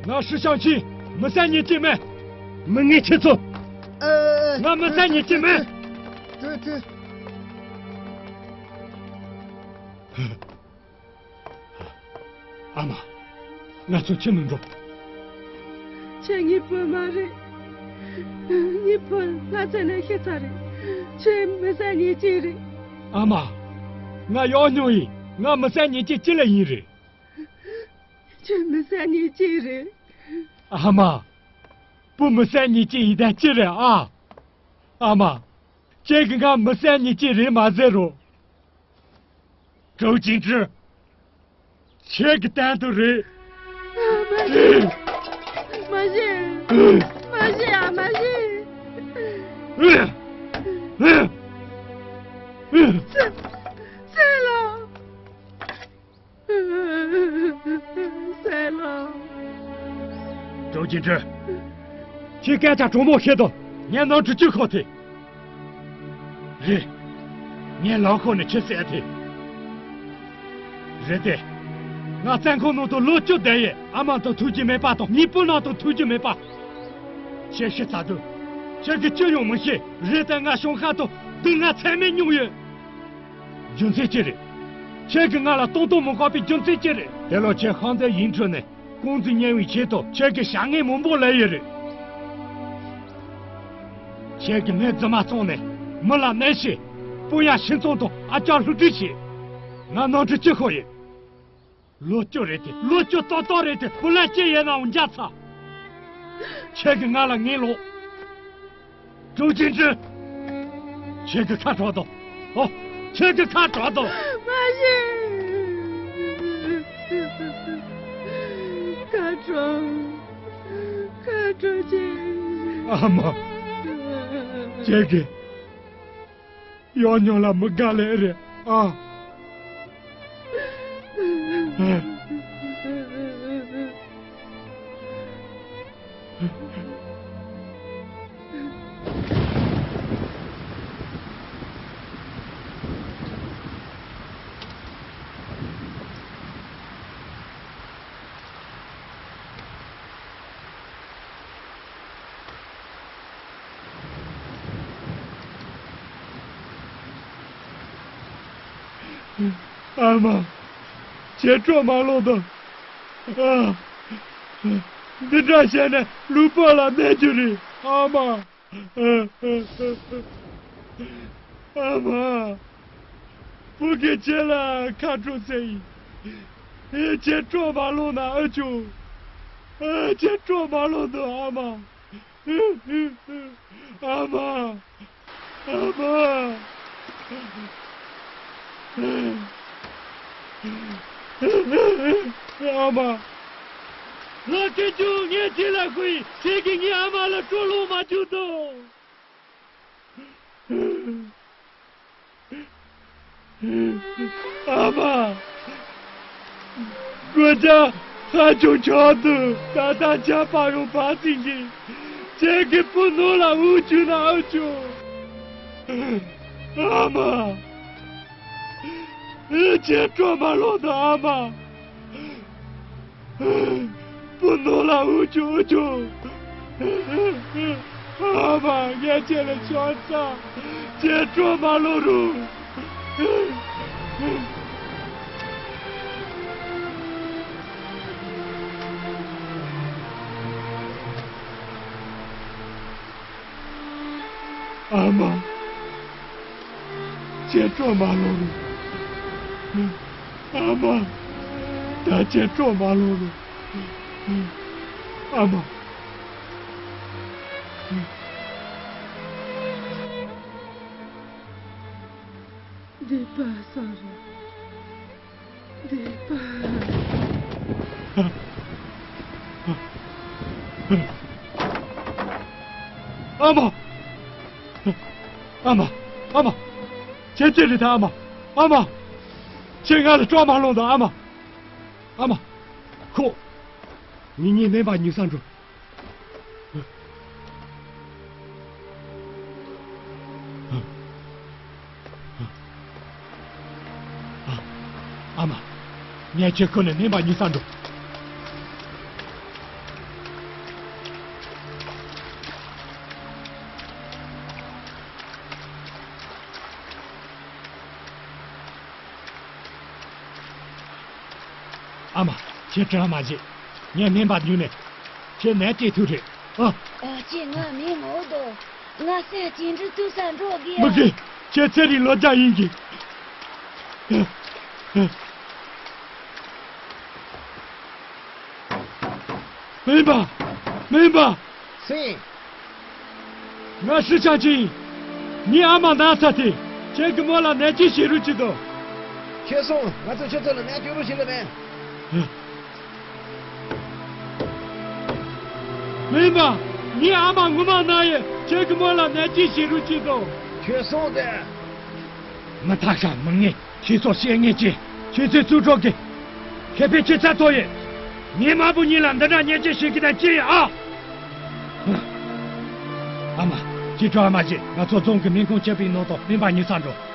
ང་ཧྲི་ཤང་ཆིན། མི་བསད་ཉེས་ཅན་མེད། མི་ངན་ཁྱེད་ཚོ། ཨེ། ང་མི་བསད་ཉེས་ཅན་མེད། ཀྲུའུ་ཀྲུའུ། ཨ་མ། ང་ཚོ་ཕྱིར་མི་འགྲོ། ཁྱེད་ངའི་བུ་མ་རེད། ངའི་བུ་ལྷ་ས་ནས་ཤི་ཚར་རེད། ཁྱེད་མི་བསད་ཉེས་ཅན་རེད། ཨ་མ། ང་ཡག་མྱོང་ཡིན། ང་མི་བསད་ཉེས་ཅན་ཅི་ལ་ཡིན་རེད། ཁྱོད་མི་བསད་ཉེས་ཅན་རེད། ཨ་མ། བུ་མི་བསད་ཉེས་ཅན་ཡིན་ད་ཅི་རེད་ཨ། ཨ་མ། ཁྱེད་ཀྱིས་ང་མི་བསད་ཉེས་ཅན་རེད་མ་ཟེར་རོ། ཀྲོའུ་ཅིན་ཀྲི། ཁྱེད་ཀྱི་སྟེང་དུ་རེད། མ་བཞེས། མ་བཞེས་ཨ། མ་བཞེས། སེ་ལ། སེ་ལ། ཀྲོའུ་ཅིན་ཀྲི། ཁྱེད་སྐད་ཆ་དྲང་མོ་བཤད་དང་། ངའི་ནང་ཁྲི་གཅིག་ཁོ་ཐེ། རེད། ངའི་ལག་ཁོག་ནས་ཁྱི་བསད་དེ། རེད་དེ། ང་བཙོན་ཁང་ནང་དུ་ལོ་བཅུ་བསྡད་ཡོད། ཨ་མ་དང་ཐུག་རྒྱུ་མེད་པ་དང་ངའི་སྤུན་ནང་དུ་ཐུག་རྒྱུ་མེད་པ། ཁྱེད་ཤི་ཚར་དུས། ཁྱེད་ཀྱིས་ཅི་ཡང་མི་ཤེས། རེད་དེ་ང་གཞན་ཁ་དང་སྡུག་བསྔལ་ཚད་མེད་མྱོང་ཡོད། རྒྱུ་མཚན་ཅི་རེད། ཁྱེད་ཀྱིས་ང་ལ་སྟོང་སྟོང་མི་ཁོག་པའི་རྒྱུ་མཚན་ཅི་རེད། དེ་ལོ་ཁྱེད་ཧང་ཏེ་ཡིན་ཁྲོད་ནས། ཀུང་ཙི་ཉེ་བའི་ཆེད་དུ་ཁྱེད་ཀྱི་བྱ་ངན་མང་པོ་ལས་ཡོད་རེད། ཁྱེད་ཀྱི་སྣེ་རྫུན་མ་བཙོངས་ནས་མི་ལ་གནོད་བྱས། སྤུན་ཡ་ཤི་ཚོང་དང་ཨ་ཅག་བསླུ་བྲིད་བྱས། ང་ནང་ཁྲི་གཅིག་ཁོ་ཡིན། ལོ་བཅུ་རེད་དེ། ལོ་བཅུ་ཏག་ཏག་རེད་དེ། བུ་ལ་ཅི་ཡས་ནའང་འཇགས་ཚར། ཁྱེད་ཀྱིས་ང་ལ་ངན་ལོག་ཀྲུའུ་ཅིན་ཀྲི། ཁྱེད་ཀྱི་ཁ་དྲག་དང་། ཨོ། ཁྱེད་ཀྱི་ཁ་དྲག་དང་། མ་ཤེས། ཁ་དྲག་ཁ་དྲག་ཅིག་ཨ་མ། ཁྱེད་ཀྱི་ཡང་སྙིང་ལ་མི་དགའ་ལེ་རེད་ཨ། ཨ་མ། ཁྱེད་སྤྲོ་མ་ལོག་དང་། ཨ། འདི་འདྲ་བྱས་ན་ལུས་པོ་ལ་གནོད་རྒྱུ་རེད་ཨ་མ། ཨ་མ། བུ་གིས་ཁྱེད་ལ་ཁ་དྲོ་ཟེར་ཡིན། ཨེ། ཁྱེད་སྤྲོ་མ་ལོག་ན་ཨ་ཅོ། ཨེ། ཁྱེད་སྤྲོ་མ་ལོག་ན་ཨ་མ། ཨ་མ། ཨ་མ། ཨ་མ། ལགས་སོ། ངས་ཁྱེད་ལ་ཁུ་ཡིན། ཁྱེད་ཀྱིས་ངའི་ཨ་མ་ལ་སྤྲོ་ལོག་མ་བྱུང་དང་། ཨ་མ། སྒོ་ལྕགས་ཧ་ཅང་ཆག་འདུག་ད་ལྟ་ཇག་པ་ཡང་བབས་ཟིན་གྱི། ཁྱེད་ཀྱིས་བུ་ནོར་ལ་འུ་ཅུ་ན་འུ་ཅུ། ཨ་མ། ཁྱེད་སྤྲོ་མ་ལོག་ན་ཨ་མ། བུ་ནོར་ལ་འུ་ཅུ་འུ་ཅུ། ཨ་མ། ངས་ཁྱེད་ལ་ཤོག་ཙང་ཁྱེད་སྤྲོ་མ་ལོག་རུང་། ཨ་མ། ཁྱེད་སྤྲོ་མ་ལོག་རུང་། ཨ་མ། ད་ཁྱེད་སྤྲོ་མ་ལོག་རུང་། ཨ་མ། སྡིག་པ་བསགས་རེད། སྡིག་པ། ཨ་མ། ཨ་མ། ཨ་མ། ཁྱེད་ཅི་རེད་ད་ཨ་མ། ཨ་མ། ཁྱེད་ང་ལ་སྤྲོ་མ་ལོག་དང་ཨ་མ། ཨ་མ། ཁོ། ངེད་གཉིས་སྨན་པ་ཉུལ་ས་འགྲོ། ཨ། ཨ་མ། ངས་ཁྱེད་ཁུར་ནས་སྨན་པ་ཉུལ་ས་འགྲོ། ཨ་མ། ཁྱེད་བྲེལ་བ་མ་བྱེད། ངས་སྨན་པ་བརྒྱུགས་ནས་ཁྱེད་ནད་བཅོས་ཐུབ་རེད་ཨ། ཨ་ཅེ། ང་མི་ངོ་དོ། ང་སེམས་ཅན་འདྲི་ཐུབ་ས་འགྲོ་གི་ཡ། མི་དགོས། ཁྱེད་ཚེ་རིང་ལོ་བརྒྱ་ཡིན་གི། སྨན་པ། སྨན་པ། སེང་། ང་ཧྲི་ཅང་ཅིན། ངའི་ཨ་མ་ན་ཚ་སྟེ། ཁྱེད་ཀྱིས་མོ་ལ་ནད་གཅོད་བྱེད་རོགས་བྱེད་དོ། ཁྱེད་སོང་། ང་ཚོས་ཁྱེད་ཚོ་ལ་ནད་བཅོས་རོགས་བྱེད་ལ་མེད། སྨན་པ། ངའི་ཨ་མ་ངོ་མ་ན་ཡོད། ཁྱེད་ཀྱིས་མོ་ལ་ནད་གཅོད་བྱེད་རོགས་བྱེད་དོ། ཁྱོད་སོང་སྟེ། མི་ཐག་ཤ་མི་ངན། ཁྱེད་ཚོ་བཤད་ངན་ཅིག་ཁྱེད་ཚོའི་རྩུབ་སྤྲོག་གི། ཁེ་ཕན་ཆེ་ཚད་ཐོག་ཡོད། ངའི་མ་བུ་གཉིས་ལ་འདི་འདྲ་ཉེས་ཅན་ཞིག་གི་དང་ཅི་ཡིན་ཨ། ཨ་མ། ཁྱེད་ཚོ་ཨ་མ་ཅིག་ང་ཚོ་རྫོང་གི་སྨན་ཁང་བྱེད་པའི་ནང་དུ་སྨན་པ་ཉི་ཚ་འགྲོ།